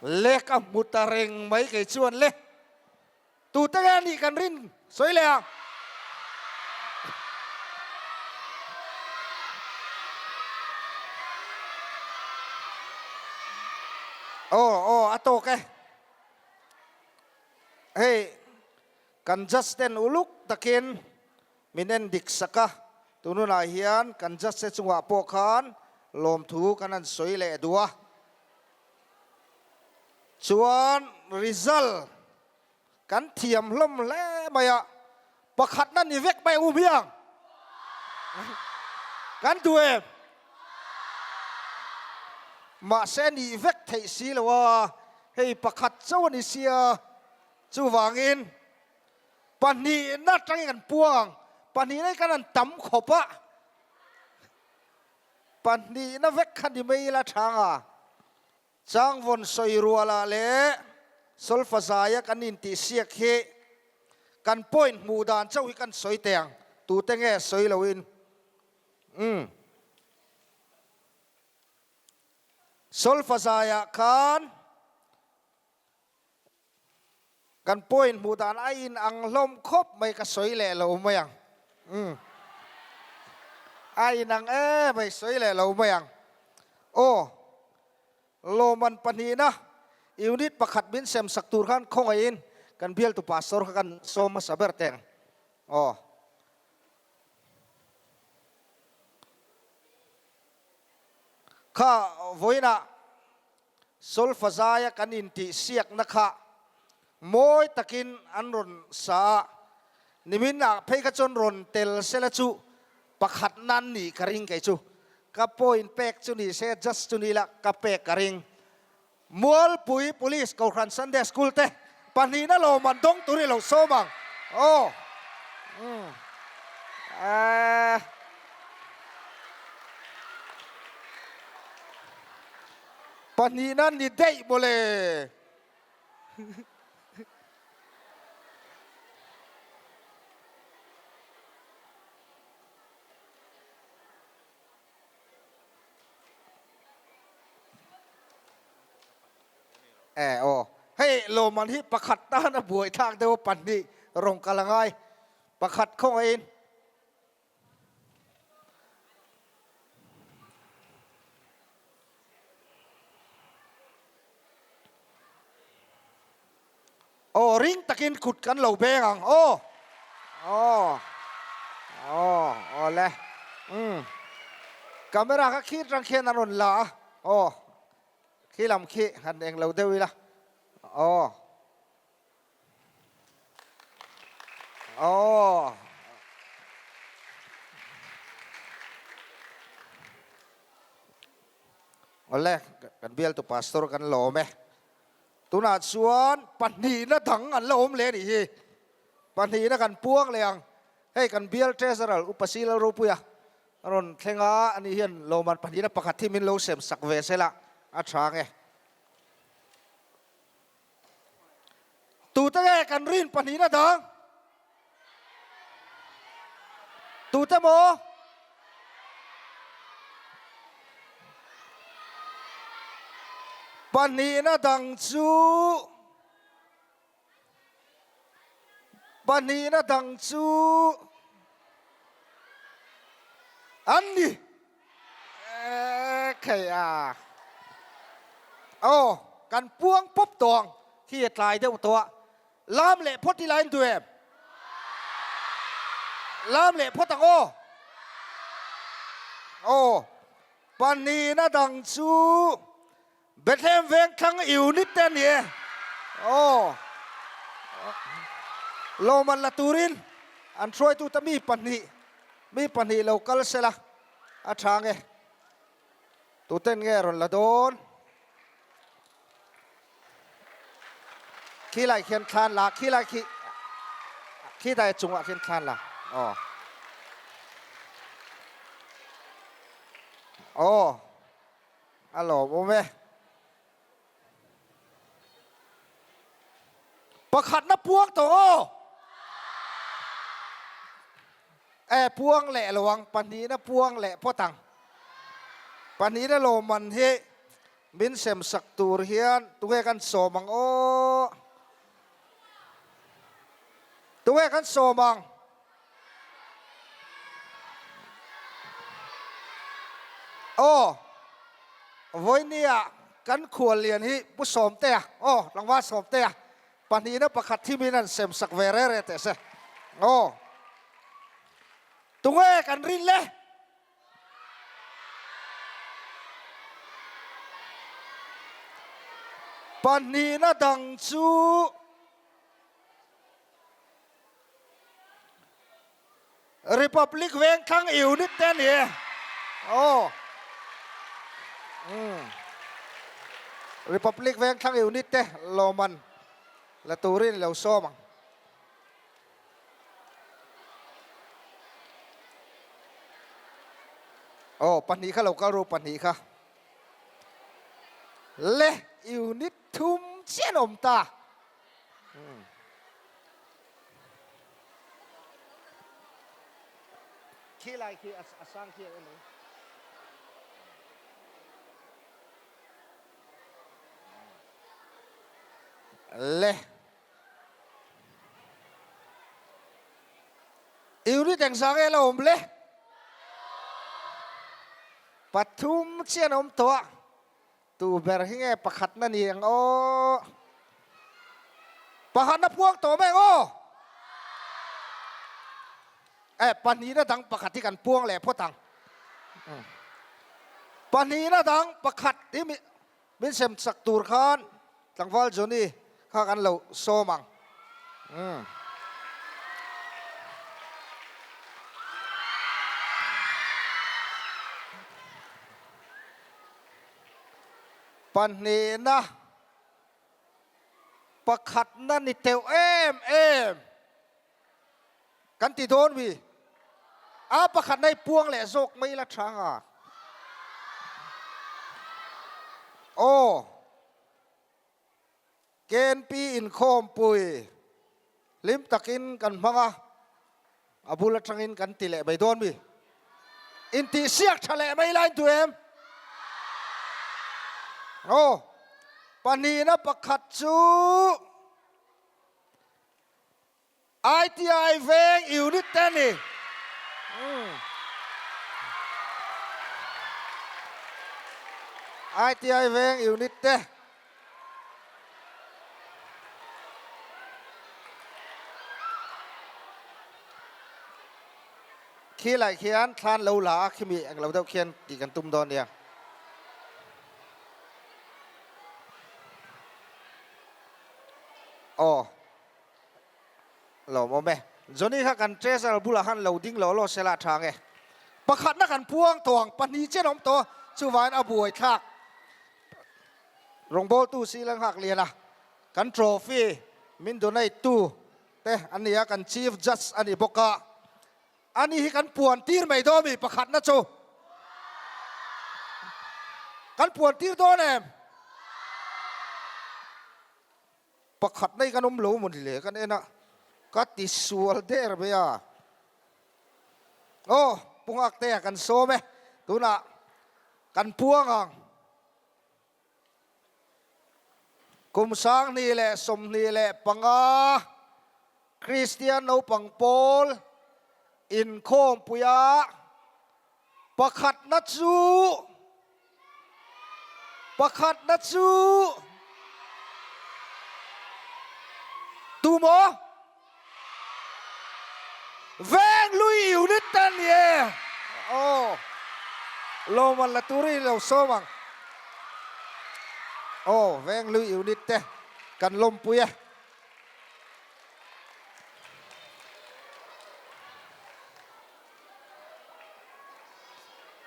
Le ka hmu ta reng mai kei chuan le. Tute nge nih kan rin sawi leh ang. Aw aw a tawk e. Hei kan judge ten uluk takin min en dik sak a, tun hunah hian kan judge te chungah pawh khan lawmthu kan han sawi leh duh a. Chuan result kan thiam hlawm hle mai a, pakhatna ni vek mai u biang. Kan duh em? Mahse nih vek theih si lo a, hei pakhat chauh a ni sia, chuvangin pahnihna atangin kan puang ang, pahnihna hi kan han tam khawp a. Pahnihna vek kha ni mai ila chhang a, Changvawn sawi rualah leh Solfa zaia kan intihsiak hi kan point hmuh dan chauh hi kan sawi teh ang, tute nge sawi loin? Umm. Solfa zaiah khan Kan point hmuh dan a in ang hlawm khawp mai ka sawi leh lo mai ang. Umm. A in ang em mai sawi leh lo mai ang. Aw. Lawman pahnihna unit pakhat min sem sak tur khan khawngaihin kan bialtu pastor kha kan sawm hmasa ber teng. Aw. Kha vawiinah Solfa zaia kan intihsiakna kha mawi takin an rawn sa a, nimin ah phei kha chuan rawn tel sela chu pakhat nan nih ka ring kei chu. Ka point pek chu ni se judge chu ni la ka pek ka ring. Mualpui Police Kohhran Sunday School te pahnihna lawmman dawng tur i lo sawm ang aw. Umm. Ahh. Pahnihna ni daih mawle. E aw. Hei lawmman hi pakhat tan a buai thlak deuh a pahnih rawn kal a ngai. Pakhat khawngaihin. Aw ring takin kut kan lo beng ang aw. Aw. Aw aw le. Umm. Camera kha khi atang khian an rawn la a. Aw. Khi lam khi han eng lo deuh ila. Aw. Aw. Awle, kan bialtu pastor kan lawm e. Tunah chuan pahnihna dang an la awm leh a nih hi. Pahnihna kan puang leh ang. Hei kan bial treasurer Upa Si Lalropuia a rawn thleng a, ani hian lawmman pahnihna pakhat hi min lo sem sak ve sela a tha ang e. Tute nge kan rin pahnihna dang? Tute maw? Pahnihna dang chu Pahnihna dang chu an ni. Ekhei a. Aw, kan puang pawp tawh ang. Khi a tlai deuh tawh a. Lam leh phawt ila in duh em? Lam leh phawt ang aw. Aw, pahnihna dang chu Bethlehem Vengthlang unit te a ni e. Aw, lawmman la turin an hruaitute mi pahnih, mi pahnih lo kal sela a tha nge? Tuten nge rawn la dawn? Khilai khian thlan la, khilai khi, khilai chungah khian thlan la. Aw. Aw. A lawmawm e. Pakhatna puang tawh aw. E puang leh lo ang, pahnihna puang leh phawt ang. Pahnihna lawmman hi min sem sak tur hian tunge kan sawm ang aw. Tunge kan sawm ang. Aw, vawinia kan khual lian hi Pu Sawmtea, aw, tlangval Sawmtea, pahnihna pakhat hi min han sem sak ve re re teh se. Aw, tunge kan rin le? Pahnihna dang chu. Republic Vengthlang unit te a ni e. Aw. Umm. Republic Vengthlang unit te lawmman la turin i lo sawm ang. Aw, pahnih kha lo kal ru pahnih kha. Le unit thum chiah an awm ta. Khi lai khi a sang khi a ni. Le. Unit engzah nge la awm le? Pathum chian a awm tawh a. Tu ber hi nge pakhatna ni ang aw? Pakhatna puang tawh mai ang aw? Eh, pahnihna dang pakhat hi kan puang leh phawt ang. Pahnihna dang pakhat hi min sem chak tur khan tlangval Johnny kha kan lo sawm ang. Pahnihna, pakhatna ni teuh em em kan ti dawn mi? A pakhatna hi puang leh zawk mai la tha anga. Aw. KNP inkhawmpui hlim takin kan hmang a, a bul atangin kan ti leh mai dawn mi? Intihsiak tha leh mai lai duh em? Aw. Pahnihna pakhat chu ITI veng unit te a ni. ITI veng unit te. Khi lai khian thlan lo la a khimi englo deuh khian tih kan tum dawn nia. Aw. Lawmawm e. Johnny kha kan treasurer bulah khan lo ding law law sela tha nge. Pakhatna kan puang tawh ang, pahnih chen a awm tawh a, chuvangin a buai thlak. Rawngbawltu Sila nghak lian a, kan trophy min donate tu te an ni a, kan chief judge a ni bawk a. Ani hi kan puan tir mai dawn mi pakhatna chu? Kan puan tir dawn em? Pakhat nei kan awm lo maw ni le kan en a, ka ti sual der mai a. Aw, Pu Nghaktea kan sawm e, tunah kan puang ang. Kum 2025 Kristian naupang pawl inkhawmpuia pakhatna chu pakhatna chu tu maw? Venglui unit te an ni e. Aw, lawmman la turin i lo sawm ang. Aw, Venglui unit te kan lawmpui e.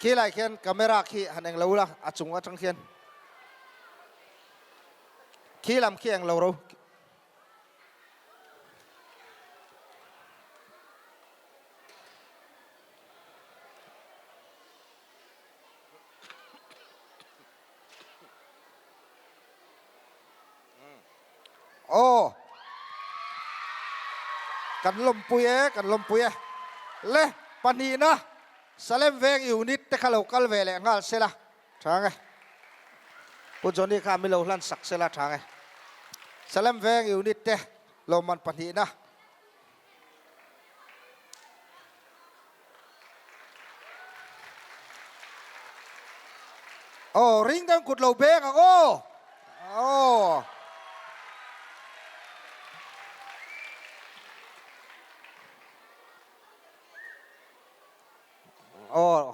Khi lai khian camera khi han eng lo la a chung atang khian khi lam khi eng lo ro. Aw kan lawmpui e kan lawmpui e le pahnihna Salem veng unit te kha lo kal ve leh nghal sela tha nge Pu Johnny kha mi lo hlan sak sela tha nge Salem veng unit te lawmman pahnihna Aw ring deuh kut lo beng ang aw. Aw. Aw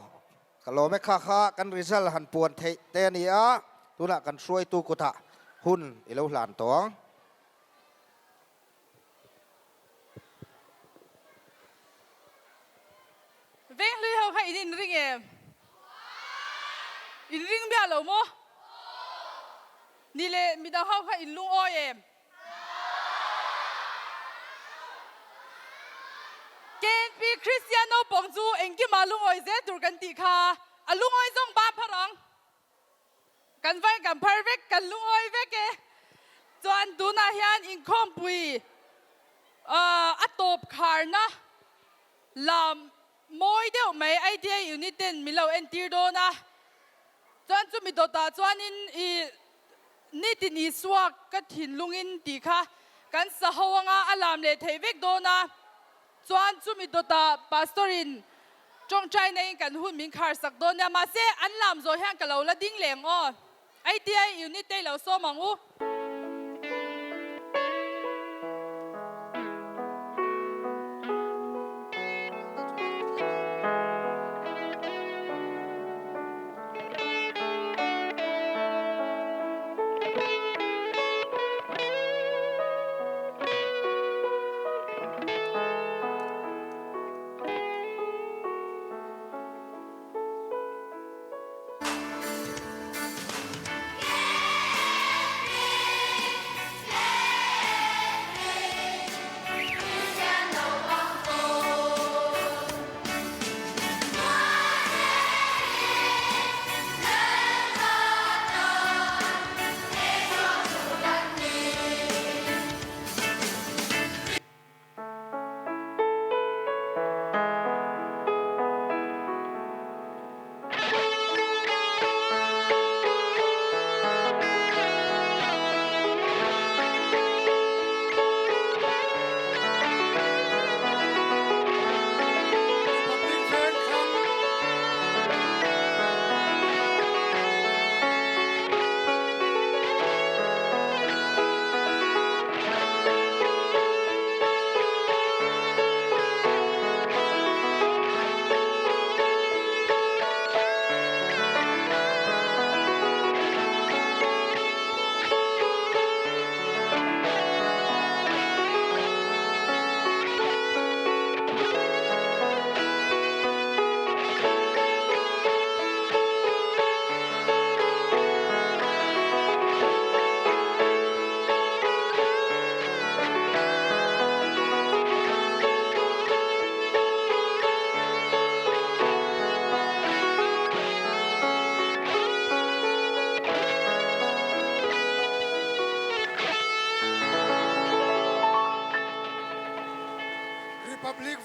ka lawm e kha kha kan result han puan theih te a ni a, tunah kan hruaitu kutah hun i lo hlan tawh ang. Venghlui ho kha in inring em? In ring miah lo maw? Ni leh midang ho kha in lungawi em? KNP Kristian naupang chu engkimah lungawi zel tur kan tih kha a lungawi zawng ban phar ang. Kan vai kan phar vek, kan lungawi vek e. Chuan tunah hian inkhawmpui a tawp kharna lam mawi deuh mai IDA unit ten min lo entir dawn a. Chuan chumi dawtah chuanin i nitin Isua ka thinlungin tih kha kan sa ho anga a lam leh theih vek dawn a. Chuan chumi dawtah Pastor in tawngtai neiin kan hun min khar sak dawn nia, mahse an lam zawh hian ka lo la ding leng aw. ITI unit te i lo sawm ang u.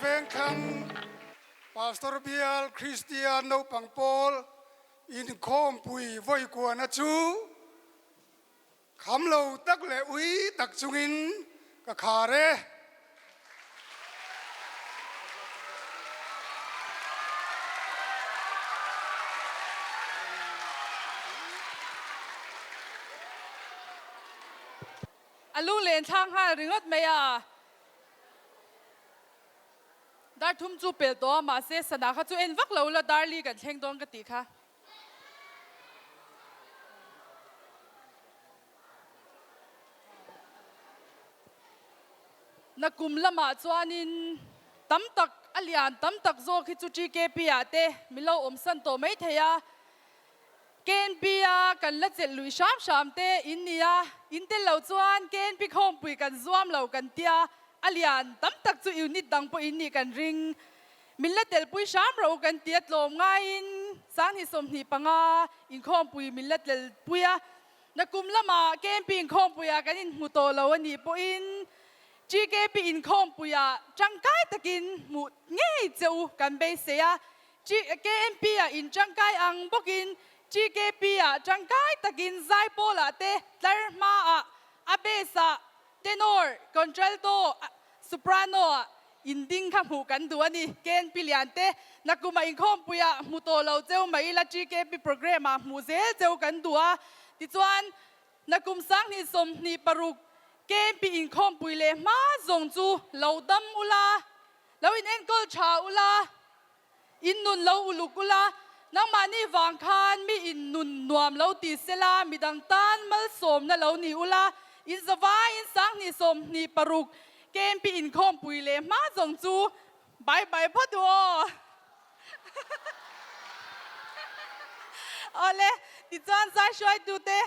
Vengthlang Pastor Bial Kristian naupang pawl inkhawmpui vawikuana chu kham lo tak leh ui tak chungin ka khar e. A lunglen thlak nghal ringawt mai a. Dar thum chu pel tawh a, mahse sana kha chu en vak lo la Darli kan thleng dawn ka tih kha. Nakum lamah chuanin tam tak a lian tam tak zawk hi chu TKP ah te min lo awm san tawh mai thei a. KNP a kan la chelh lui hram hram te in ni a, in tel lo chuan KNP khawmpui kan zuam lo kan tia, a lian tam tak chu unit dang pawh in nih kan ring. Min la telpui hram ro kan tia tlawm ngaiin Sanghnih 25 inkhawmpui min la telpui a, nakum lamah KNP inkhawmpuiah kan inhmu tawh lo a nih pawhin TKP inkhawmpuiah tangkai takin hmuh ngei che u kan beisei a. KMP ah in tangkai ang bawkin TKP ah tangkai takin zaipawl ah te tlar hma ah a bass ah tenor, contralto, soprano ah in ding kha hmuh kan duh a ni. KNP lian te nakum ah inkhawmpui ah hmu tawh lo cheu mai ila TKP program ah hmuh zel cheu kan duh a. Tichuan nakum 2026 KMP inkhawmpui leh hma zawng chu lo dam ula, lo in enkawl tha ula, In nun lo uluk ula, nangmahni vang khan mi in nun nuam lo ti sela, midang tan malsawmna lo ni ula, in zavaiin 2026 KMP inkhawmpui leh hma zawng chu bye bye phawt u aw. Awle, tichuan zai hruaitute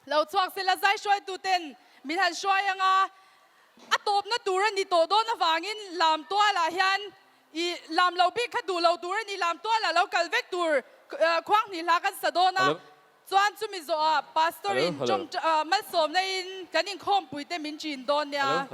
Lo chhuak sela zai hruaituten min han hruai ang a, a tawpna tur a ni tawh dawn avangin lam tualah hian i lam lo bik kha duh lo tur a ni, lam tualah lo kal vek tur khuang hnih hla kan sa dawn a, chuan chumi zawhah Pastor in malsawmna in kan inkhawmpui te min chin dawn nia.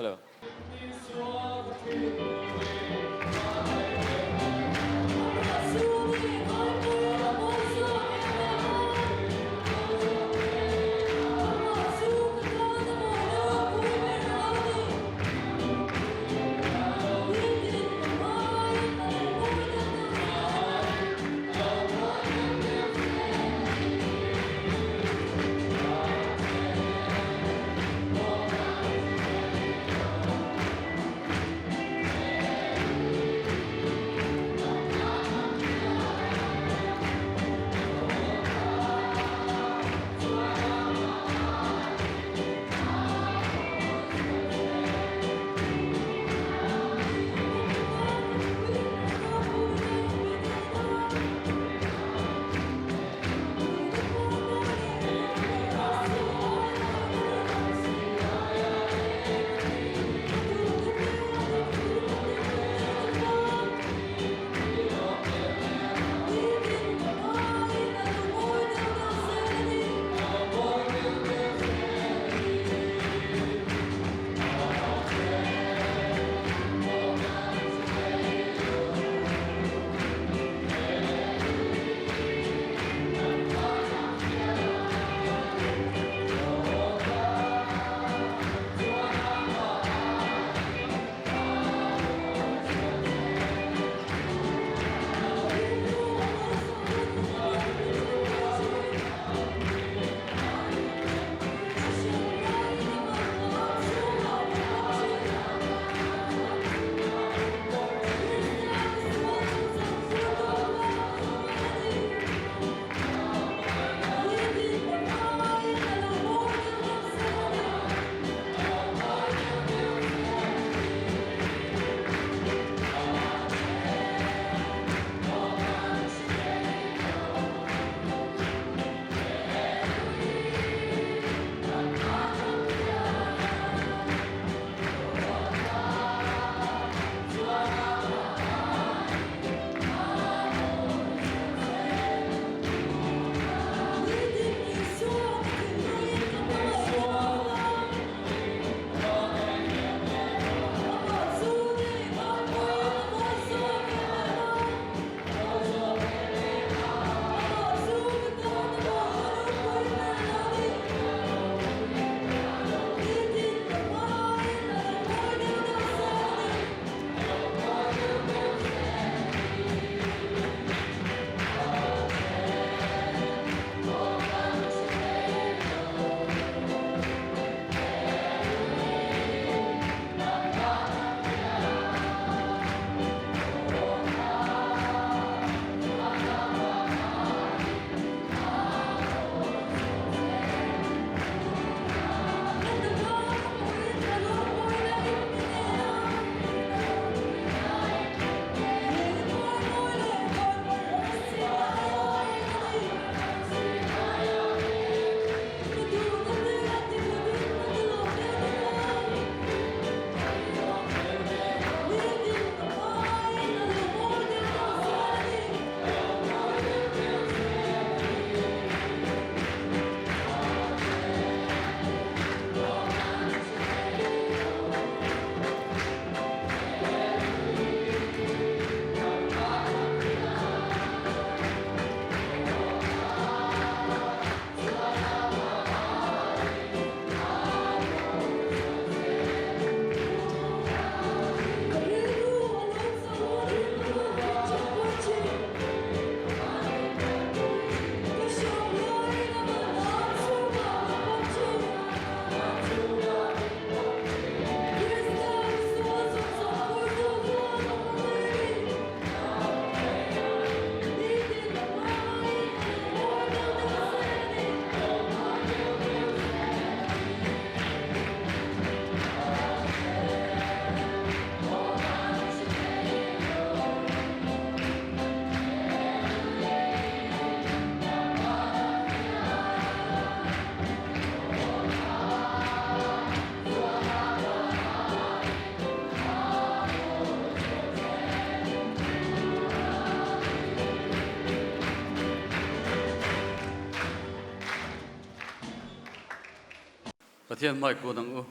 Pathian hmai kun ang u.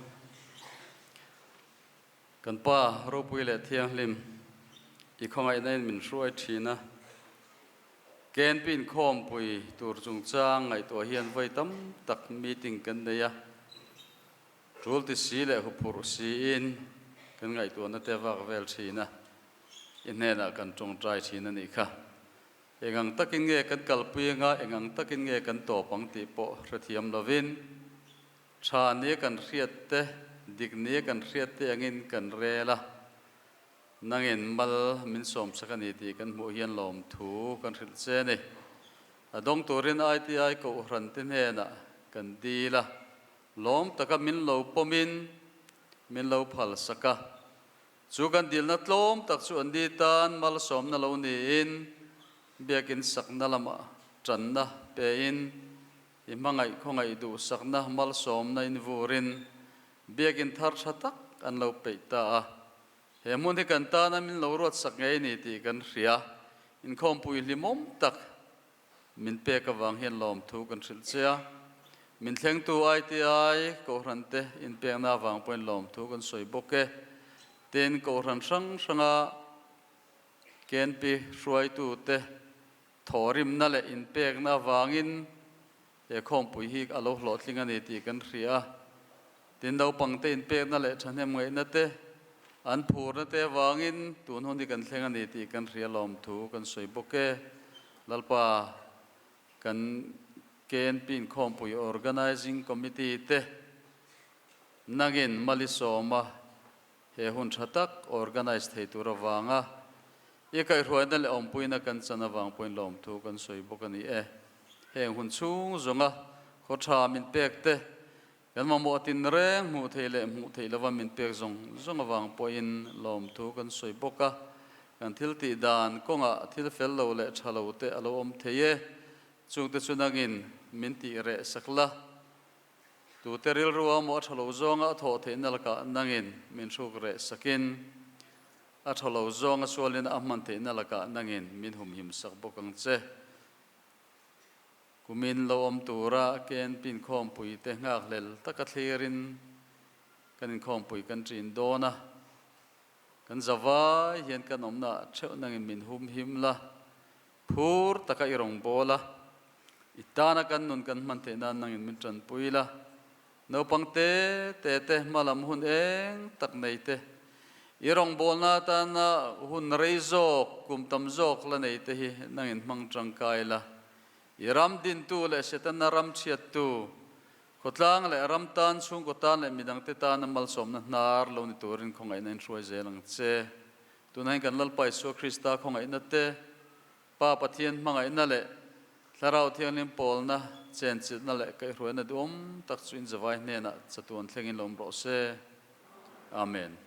Kan Pa ropui leh thianghlim, i khawngaihna in min hruai thin a. KNP inkhawmpui tur chungchang ngaihtuah hian vawi tam tak meeting kan nei a. Tul ti si leh huphurh siin kan ngaihtuahna te vak vel thin a, i hnenah kan tawngtai thin a nih kha. Eng ang takin nge kan kalpui anga eng ang takin nge kan tawp ang tih pawh hrethiam lovin tha nia kan hriat te, dik nia kan hriat te angin kan rel a. Nangin mal min sawmsak a ni tih kan hmuh hian lawmthu kan hrilh che a ni. A dawng turin ITI Kohhran te hnenah kan dil a. Lawm taka min lo pawmin min lo phal sak a, chu kan dilna tlawm tak chu an ni tan malsawmna lo niin biakin sakna lamah tanna pein i hmangaih khawngaih duh sakna malsawmna in vurin biakin thar tha tak an lo peih ta a. He hmun hi kan tana min lo ruat sak ngei ni tih kan hria, inkhawmpui hlimawm tak Min pek avang hian lawmthu kan hrilh che a, min thlengtu ITI Kohhran te inpekna avang pawhin lawmthu kan sawi bawk e. Tin, Kohhran hrang hranga KNP hruaitu te thawhrimna leh inpekna avangin he khawmpui hi a lo hlawhtling a ni tih kan hria a. Tin, naupangte inpekna leh thahnem ngaihna te, an phurna te avangin tun hun hi kan thleng a ni tih kan hria lawmthu kan sawi bawk e. Lalpa, kan KNP Inkhawmpui Organising Committee te nangin Malisawma he hun tha tak organise thei tur avanga i kaihhruaina leh awmpuina kan chan avang pawhin lawmthu kan sawi bawk a ni e. Heng hun chhung zawnga khaw tha min pek te, kan mamawh tinreng hmuh theih leh hmuh theih lova min pek zawng zawng avang pawhin lawmthu kan sawi bawk a. Kan thil tih dan kawngah thil fel lo leh tha lo te a lo awm thei e. Chungte chu nangin min tih reh sak la. Tute rilru a maw a tha lo zawnga a thawh theihna lakah nangin min hruk reh sakin, a tha lo zawnga sualin a hman theihna lakah nangin min humhim sak bawk ang che. Kumin lo awm tura KNP inkhawmpui te nghakhlel taka thlirin kan inkhawmpui kan ṭin dawn a, kan zavai hian kan awmna theuh nangin min humhim la, Phur taka i rawn bawl a, i tana kan nun kan hman theih nan nangin min tanpui la. Naupang te te te hmalam hun eng tak nei te, i rawngbawlna atana hun rei zawk, kum tam zawk la nei te hi nangin hmang tangkai la. I ram dintu leh Setana ram chhiattu, khawtlang leh ram tan, chhungkaw tan leh midangte tana malsawmna hnar lo ni turin khawngaihna in hruai zel ang che. Tunah hian kan Lalpa Isua Krista khawngaihna te, Pa Pathian hmangaihna leh Thlarau Thianghlim pawlna, chenchilhna leh kaihhruaina duhawm tak chu in zavai hnenah chatuan thlengin lo awm rawh se. Amen.